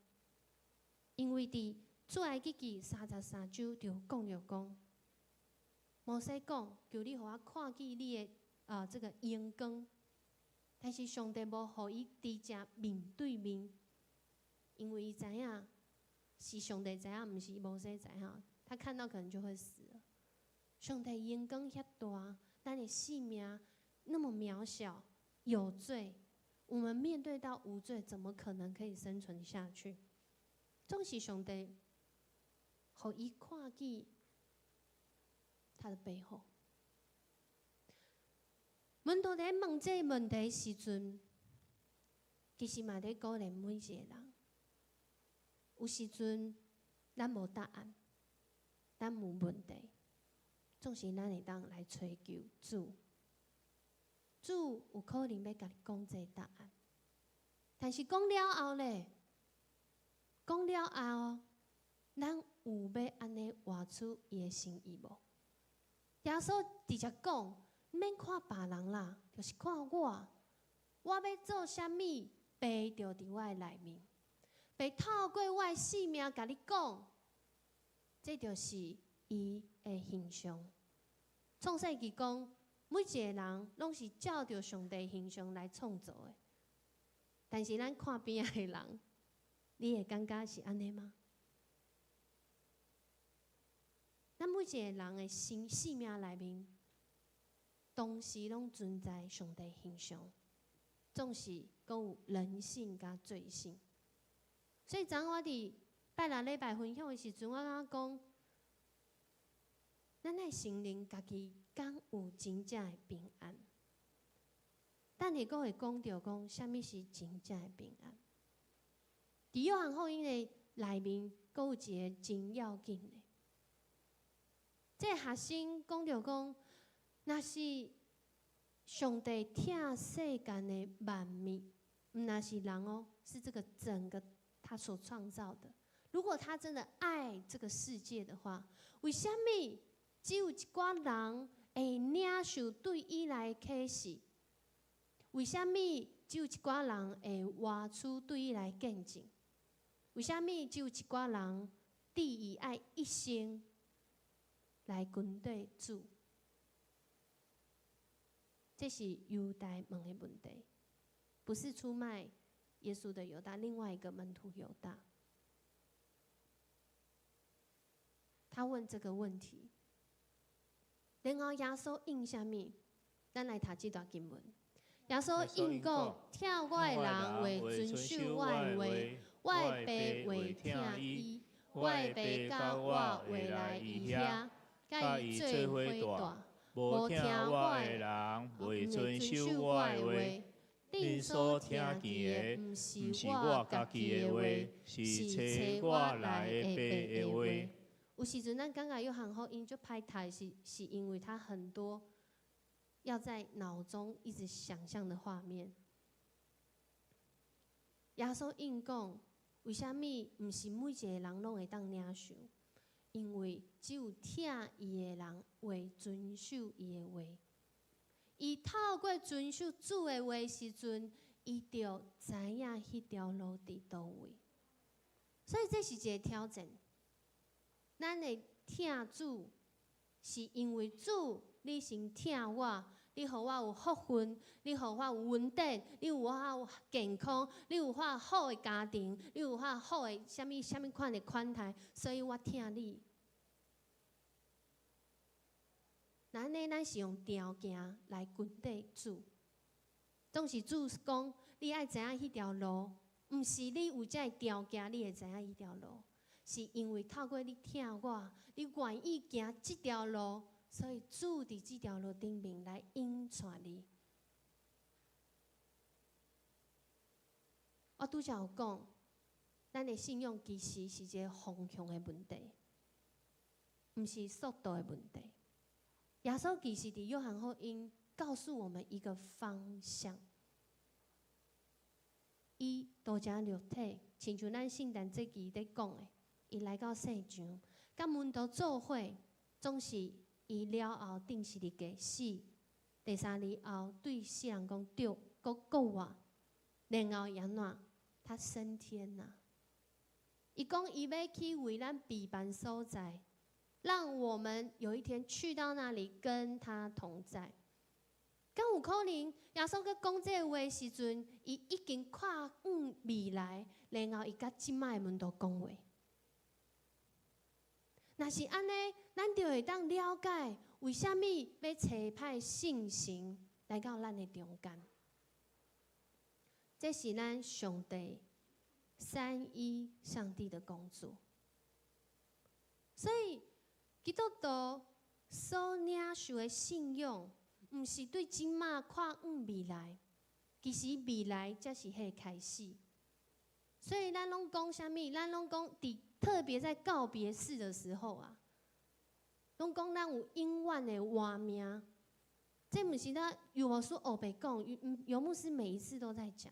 因為佇出埃及記33章就講著講，摩西講，求你予我看見你的啊這個榮光，但是上帝無予伊直接面對面，因為伊知影是上帝知影，毋是摩西知影，他看到可能就會死了。上帝榮光遐大，咱的性命那麼渺小，有罪，我們面對到無罪，怎麼可能可以生存下去？總是上帝，予伊看見他的背後。門徒佇問這個問題時陣，其實嘛佇鼓勵每一個人。有時陣咱無答案，咱有問題，總是咱會當來揣求主。主有可能欲共你講這個答案，但是講了後咧，講了後，咱有欲按呢活出伊的心意無？耶穌直接講，免看別人啦，就是看我。我欲做啥物，爸就佇我的內面，爸透過我的生命共你講，這就是伊的形象。創世記講，每一個人攏是照著上帝形象來創造的。但是咱看邊仔的人，你會感覺是按呢嗎？咱每一個人的生生命內面，同時攏存在上帝形象，總是閣有人性佮罪性。所以昨昏我佇拜六禮拜分享的時陣，我感覺講，咱愛承認家己敢有真正的平安。等下閣會講著講，啥物是真正的平安？佇約翰福音的內面，閣有一个真要緊的。這个學生講著講，若是上帝疼世間的萬物，毋若是人哦，是這個整個他所創造的。如果他真的愛這個世界的話，為啥物只有一寡人會領受對伊來啟示？為啥物只有一寡人會活出對伊來見證？為啥物只有一寡人致意愛一生來跟綴主？這是猶大問的問題，不是出賣耶穌的猶大，另外一個門徒猶大，他問這個問題。然後耶穌應啥物？咱來讀這段經文。耶穌應講：疼我的人會遵守我的話，我的爸會疼伊，我的爸佮我會來伊遐，佮伊做伙蹛。無疼我的人，袂遵守我的話。恁所聽見的，毋是我家己的話，是差我來的爸的話。有時陣咱感覺約翰福音足歹讀，是因為他很多要在腦中一直想象的畫面。耶穌應講，為啥物毋是每一個人攏會當領受？因為只有疼伊的人會遵守伊的話。伊透過遵守主的話時陣，伊就知影彼條路佇佗位。所以這是一個挑戰。咱會疼主，是因為主，你先疼我，你予我有福分，你予我有恩典，你予我有健康，你予我好的家庭，你予我好的啥物啥物款的款待，所以我疼你。那按呢，咱是用條件來跟綴主，總是主講你愛知影彼條路，毋是你有這个條件，你會知影彼條路，是因為透過你疼我，你願意行這條路，所以主佇這條路頂面來引帶你。我拄才有講，咱的信仰其實是一個方向的問題，毋是速度的問題。耶穌其實佇約翰福音告訴我們一個方向，伊道成肉體，親像咱聖誕節期咧講的，伊來到世上，佮門徒做伙，總是伊了後釘十字架死，第三日後對世人講對，閣復活，然後伊按怎？他升天啦。伊講伊欲去為咱備辦所在。讓我們有一天去到那裡跟他同在。敢有可能耶穌閣講這個話時陣，伊已經看遠未來，然後伊佮這擺的門徒講話。若是按呢，咱就會當了解為啥物欲差派聖神來到咱的中間。這是咱上帝三一上帝的工作。所以基督徒所領受的信仰，毋是對這馬看遠未來，其實未來才是彼个開始。所以咱攏講啥物？咱攏講佇特別在告別式的時候啊，攏講咱有永遠的活命。這毋是咱尤牧師烏白講，尤牧師每一次都在講。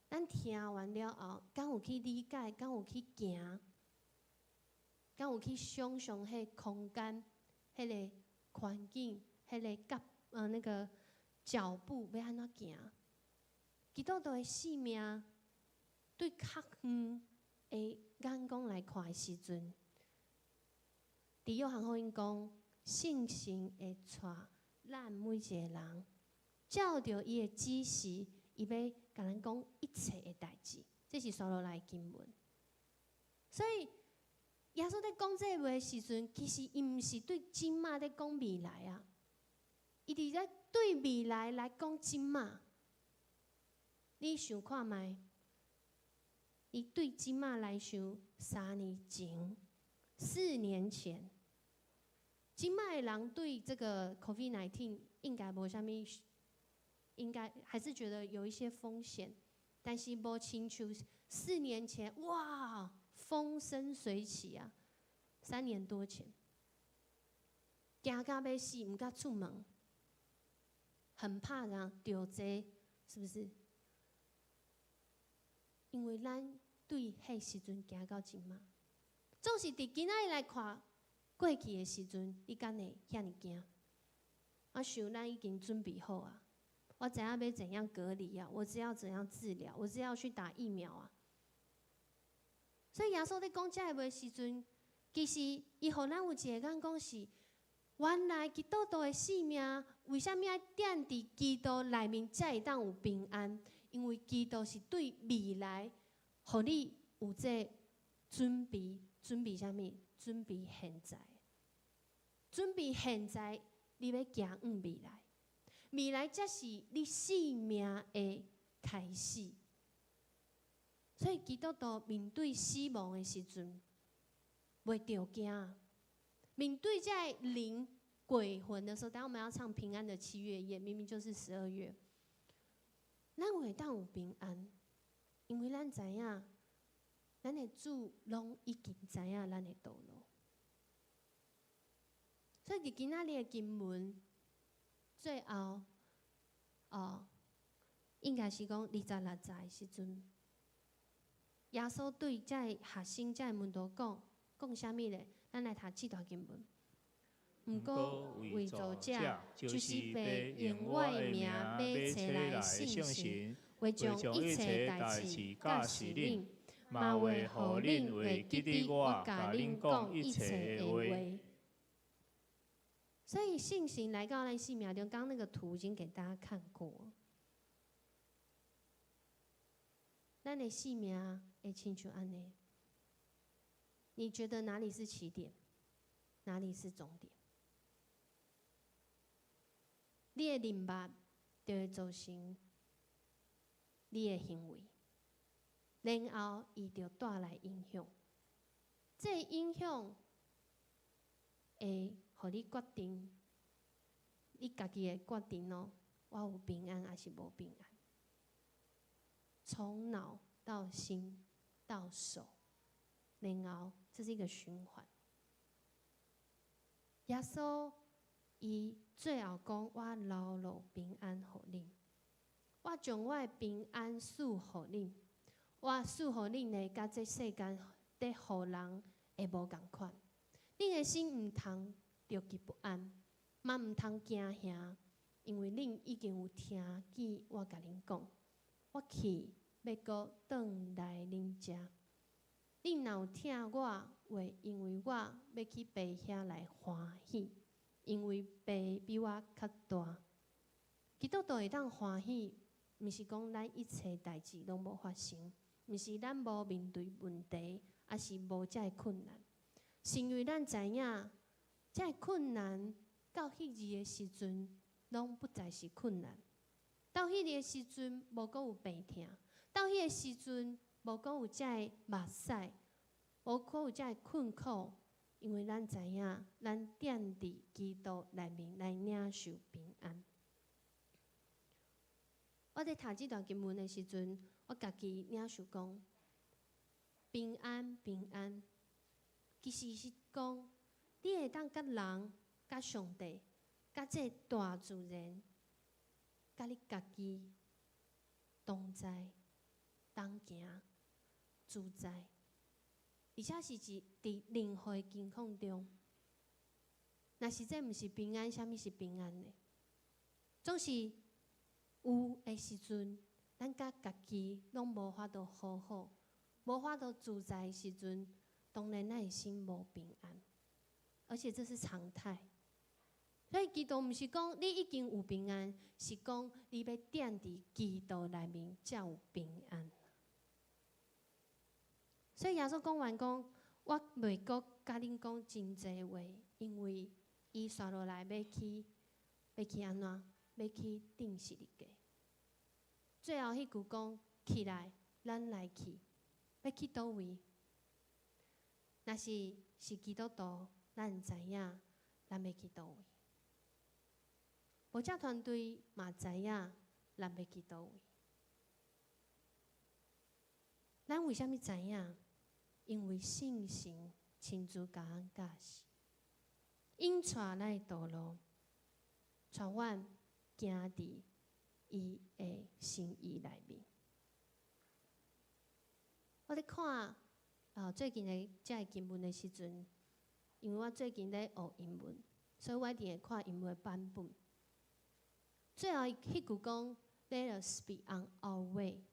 咱聽完了後，敢有去理解？敢有去行？敢有去想像彼个空間、彼个環境、彼个腳那個腳步欲按怎行？基督徒的性命對較遠的眼光來看的時陣，佇約翰福音講，聖神會帶咱每一個人，照著伊的指示，伊欲共咱講一切的代誌。這是紲落來的經文，所以。耶穌咧講這話的時陣，其實伊毋是對這馬咧講未來啊，伊佇咧對未來來講這馬。你想看覓？伊對這馬來想，3年前、4年前，這馬的人對這個 COVID-19 應該無啥物，應該還是覺得有一些風險，但是無親像4年前，哇！風生水起啊！3年多前，驚甲欲死，毋敢出門，很怕人著這，是不是？因為咱對彼時陣行到這馬，總是佇今仔日來看過去的時陣，你敢會遐爾驚？我想咱已經準備好啊！我知影欲怎樣隔離啊？我知要怎樣治療？我知要去打疫苗啊！所以耶穌咧講這个話時陣，其實伊予咱有一個眼光是，原來基督徒的性命為啥物愛踮佇基督內面才會當有平安？因為基督是對未來，予你有這個準備，準備啥物？準備現在，準備現在，你欲行向未來，未來才是你生命的開始。所以基督徒面對死亡的時陣，袂著驚。面對這个靈鬼魂的時候，等下我們要唱平安的七月夜，明明就是12月，咱會當有平安，因為咱知影，咱的主攏已經知影咱的道路。所以佇今仔日的經文最後，哦，應該是講26節的時陣，耶穌對這个學生、這个門徒講，講啥物咧？咱來讀這段經文。毋過為造者，就是父用我的名欲差來的聖神，會將一切代誌教示恁，嘛會予恁會記得我共恁講一切的話。所以聖神來到咱生命中，剛剛那個圖已經給大家看過。咱的生命會親像按呢？你覺得哪裡是起點？哪裡是終點？你的認捌就會造成你的行為，然後伊就帶來影響。這個影響會予你決定，你家己會決定咯。我有平安抑是無平安？從腦到心到手，然後這是一個循環。耶穌伊最後講：我留落平安予恁，我將我的平安賜予恁，我賜予恁的，佮這世間佇予人的無仝款。恁的心毋通著急不安，嘛毋通驚嚇，因為恁已經有聽見我共恁講，我去欲閣轉來恁遮。恁若有疼我，會因為我欲去爸遐來歡喜，因為爸比我較大。基督徒會當歡喜，毋是講咱一切代誌攏無發生，毋是咱無面對問題，抑是無這个困難，是因為咱知影，這个困難到彼日的時陣，攏不再是困難。到彼日的時陣，無閣有病痛；到彼个時陣，無閣有這个目屎，無閣有這个困苦，因為咱知影，咱踮佇基督內面來領受平安。我佇讀這段經文的時陣，我家己領受講平安平安，其實是講你會當佮人、佮上帝、佮這個大自然、佮你家己同在同行自在，而且是佇任何的境況中。若是這毋是平安，啥物是平安呢？總是有的時陣，咱佮家己攏無法度好好，無法度自在的時陣，當然咱的心無平安，而且這是常態。所以基督毋是講你已經有平安，是講你欲踮佇基督內面才有平安。所以耶穌講完講，我袂閣共恁講真濟話，因為伊紲落來欲去，欲去按怎？欲去釘十字架。最後彼句講起來，咱來去，欲去佗位？若是是基督徒，咱知影咱欲去佗位。牧者團隊嘛知影咱欲去佗位。咱為啥物知影？因為聖神親自共咱教示，𪜶帶咱的道路，帶阮行佇伊的心意內面。我咧看，啊，最近的這个經文的時陣，因為我最近咧學英文，所以我一定會看英文的版本。最後彼句講，Let us be on our way,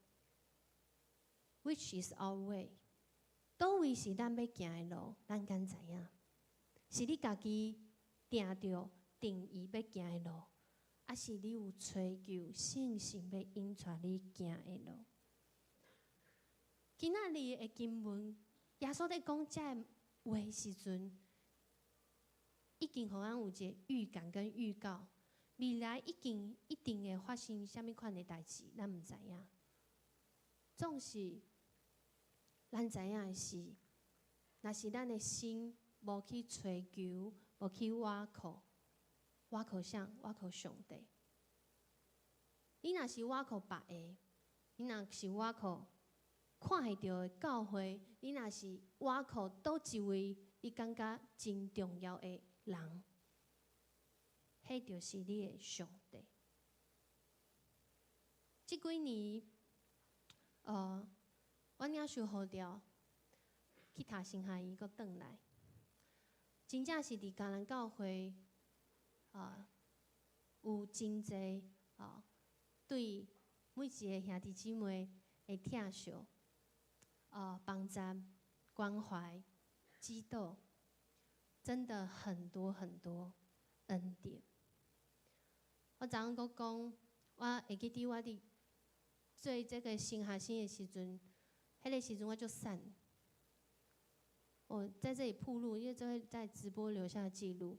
which is our way？佗位是咱欲行的路？咱敢知影？是你家己定著定義欲行的路，抑是你有揣求聖神欲引帶你行的路？今仔日的經文，耶穌咧講這个話時陣，已經予咱有一个預感跟預告，未來已經一定會發生啥物款的代誌，咱毋知影。總是咱知影的是，若是咱的心無去揣求，無去倚靠，倚靠啥？倚靠上帝。你若是倚靠別个，你若是倚靠看會著的教會，你若是倚靠佗一位你感覺真重要的人，彼就是你的上帝。這幾年，我領受呼召去讀神學院，閣轉來，真正是佇迦南教會，有真濟對每一个兄弟姊妹的疼惜，幫助、關懷、指導，真的很多很多恩典。我昨昏閣講，我會記得我佇做這个新學生的時陣，彼个時陣我足瘦。我在這裡曝露，因為這會在直播留下記錄，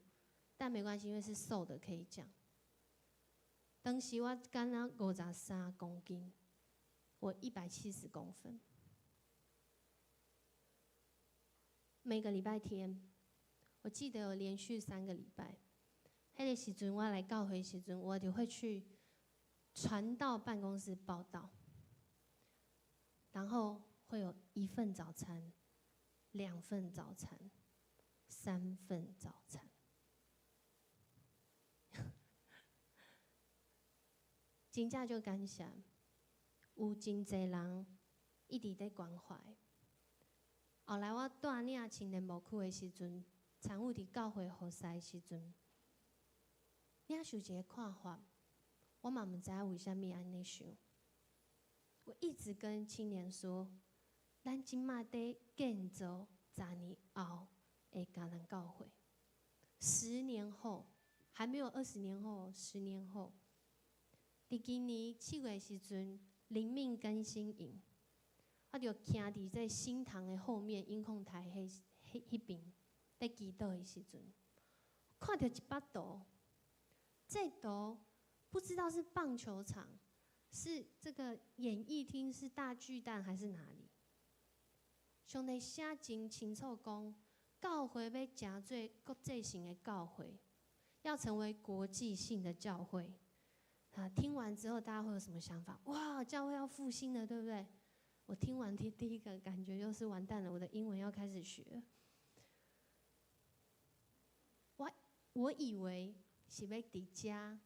但沒關係，因為是瘦的可以講。當時我敢若53公斤，我170公分。每個禮拜天，我記得有連續3個禮拜，彼个時陣我來教會時陣，我就會去傳道辦公室報到，然後會有一份早餐、兩份早餐、三份早餐。真正就感謝，有真濟人一直咧關懷。後來我帶領青年牧區的時陣，參與佇教會服侍的時陣，領受一個看法，我嘛毋知影為啥物按呢想。我一直跟青年說，咱這馬佇建造10年後的迦南教會，10年後，還沒有20年後，十年後，佇今年7月時陣，靈命更新營，我就徛佇這新堂的後面音控台彼彼彼邊，咧祈禱的時陣，看著一幅圖，這圖不知道是棒球場，是這個演藝廳，是大巨蛋還是哪裡？上帝寫真清楚講，教會欲成做國際性的教會，要成為國際性的教會。啊，聽完之後大家會有什麼想法？哇，教會要復興了，對不對？我聽完第一個感覺就是完蛋了，我的英文要開始學。我以為是欲佇遮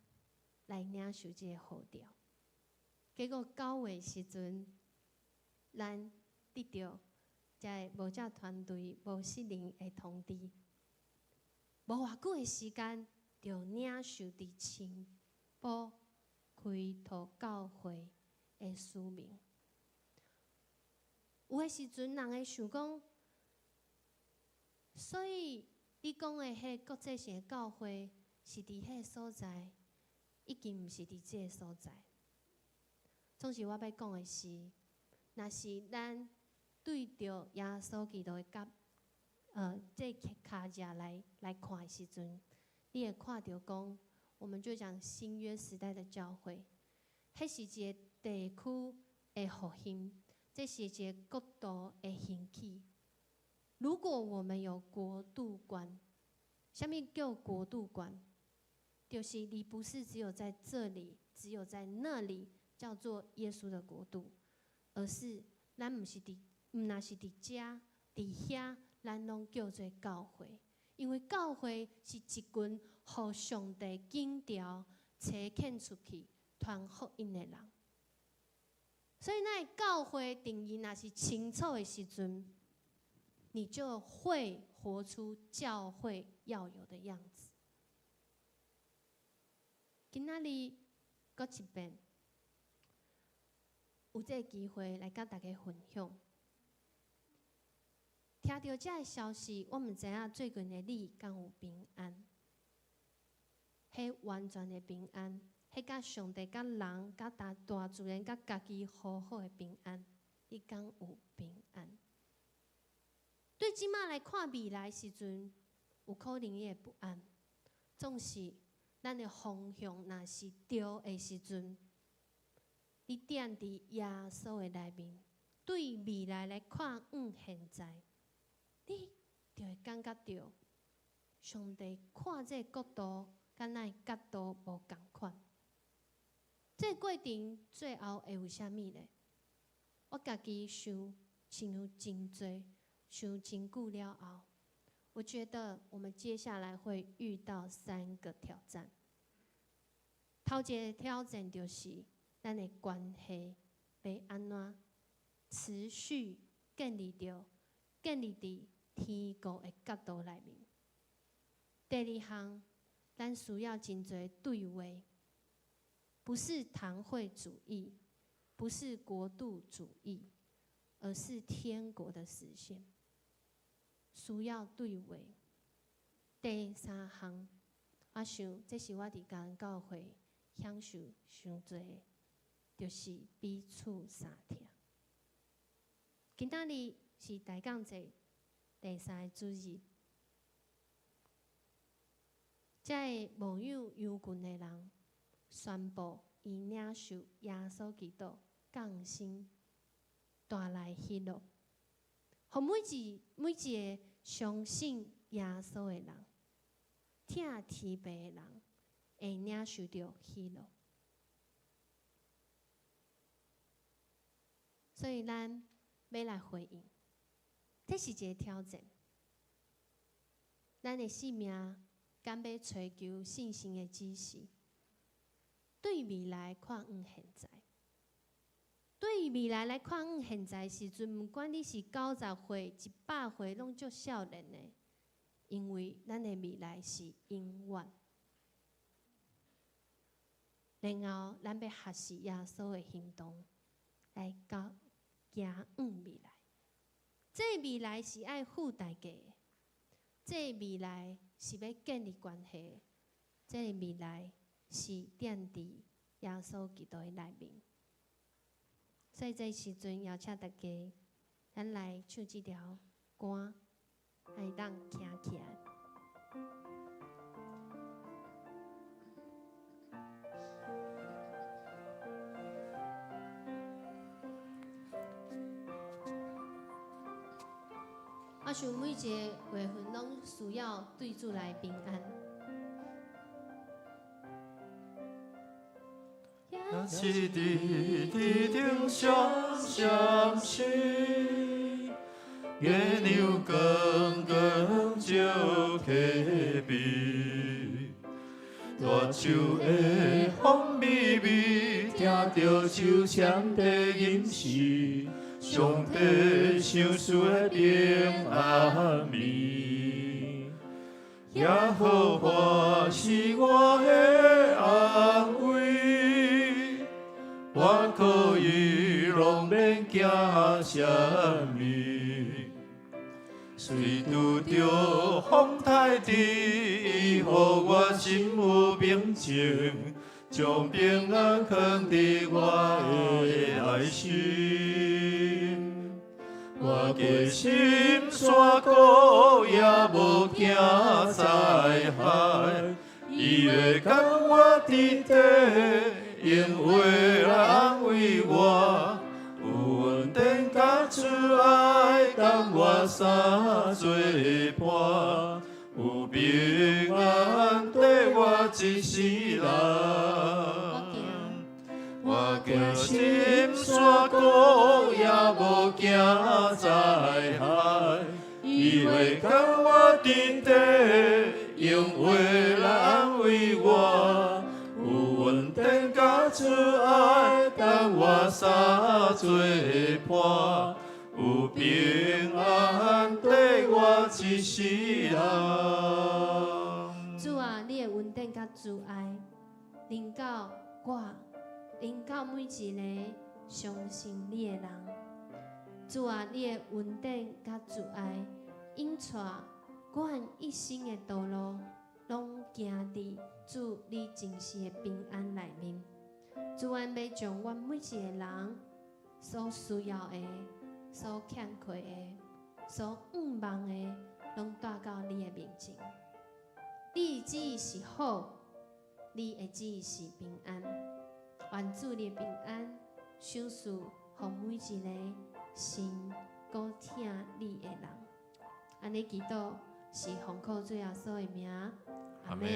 來領受這個呼召，結果9月時陣，咱得著這個牧者團隊無失靈的通知，無偌久的時間就領受佇青埔開拓教會的使命。有的時陣人會想講，所以你講的彼個國際性的教會是佇彼個所在，已經毋是佇這個所在。總是我欲講的是，若是咱對著耶穌基督的腳，這个跤跡來看的時陣，你會看著講，我們就講新約時代的教會，彼是一個地區的復興，這是一個國度的興起。如果我們有國度觀，啥物叫國度觀？就是你不是只有在這裡，只有在那裡叫做耶穌的國度，而是咱毋是佇，毋若是佇遮、佇遐，咱攏叫做教會，因為教會是一群予上帝揀召、差遣出去傳福音的人。所以，咱的教會定義若是清楚的時陣，你就會活出教會要有的樣子。今仔日閣一遍有這個機會來佮大家分享。聽著這个消息，我毋知影最近的你敢有平安？彼完全的平安，彼佮上帝、佮人、佮大大自然、佮家己好好的平安，你敢有平安？對這馬來看未來時陣，有可能伊會不安。總是咱的方向若是對的時陣，你踮佇耶穌的內面，對未來來看，現在，你就會感覺著上帝看這個角度，佮咱的角度無仝款。這個過程最後會有啥物呢？我家己想，親像真濟，想真久了後，我覺得我們接下來會遇到三個挑戰。頭一個挑戰就是咱的關係欲按怎持續建立著，建立佇天國的角度內面。第二項，咱需要真濟對話，不是堂會主義，不是國度主義，而是天國的實現。需要對話。第三項，我想這是我佇家教會享受上濟的，就是彼此相疼。今仔日是大講節第三个主日，這个牧養羊群的人宣布，伊領受耶穌基督降生帶來喜樂，予每一个相信耶穌的人，疼天父的人，會領受著喜樂。所以咱欲來回應，這是一个挑戰。咱的性命敢欲追求信心的指示？對未來看現在，對未來來看現在時陣，毋管你是90歲、100歲，攏足少年的，因為咱的未來是永遠。然後，咱欲學習耶穌的行動，來到行向未來。這個未來是愛付代價的，這個未來是欲建立關係的，這個未來是踮佇耶穌基督的內面。所以這時陣邀請大家，咱來唱這條歌，會當徛起來。我想每一个月份攏需要對主來平安。若是佇天頂閃閃閃，月亮光光照溪邊，大樹的風微微，聽著秋蝉在吟詩，上帝賞賜的平安暝。耶和華是我的安慰，我可以攏免驚啥物。雖拄著風颱地，伊予我心有平靜，將平安藏佇我的內心。我過深山谷，也無驚災害，伊會共我佇底，用話來安慰我，有恩典佮慈愛，共我相做伴，有平安綴我一世人。我過深山谷，也無驚災害，伊會共我佇底，用話來安慰我，有恩典佮慈愛，共我相做伴，有平安綴一世人。主啊，你的恩典佮慈愛，臨到我，臨到每一个相信你的人。主啊，你的恩典佮慈愛，引帶阮一生的道路，攏行佇主你真實的平安內面。主，阮欲將阮每一個人所需要的、所欠缺的、所向望的，攏帶到你的面前。你的旨意是好，你的旨意是平安。願主你的平安，賞賜予每一個信閣疼你的人。按呢祈禱是奉靠主耶穌的名，阿們。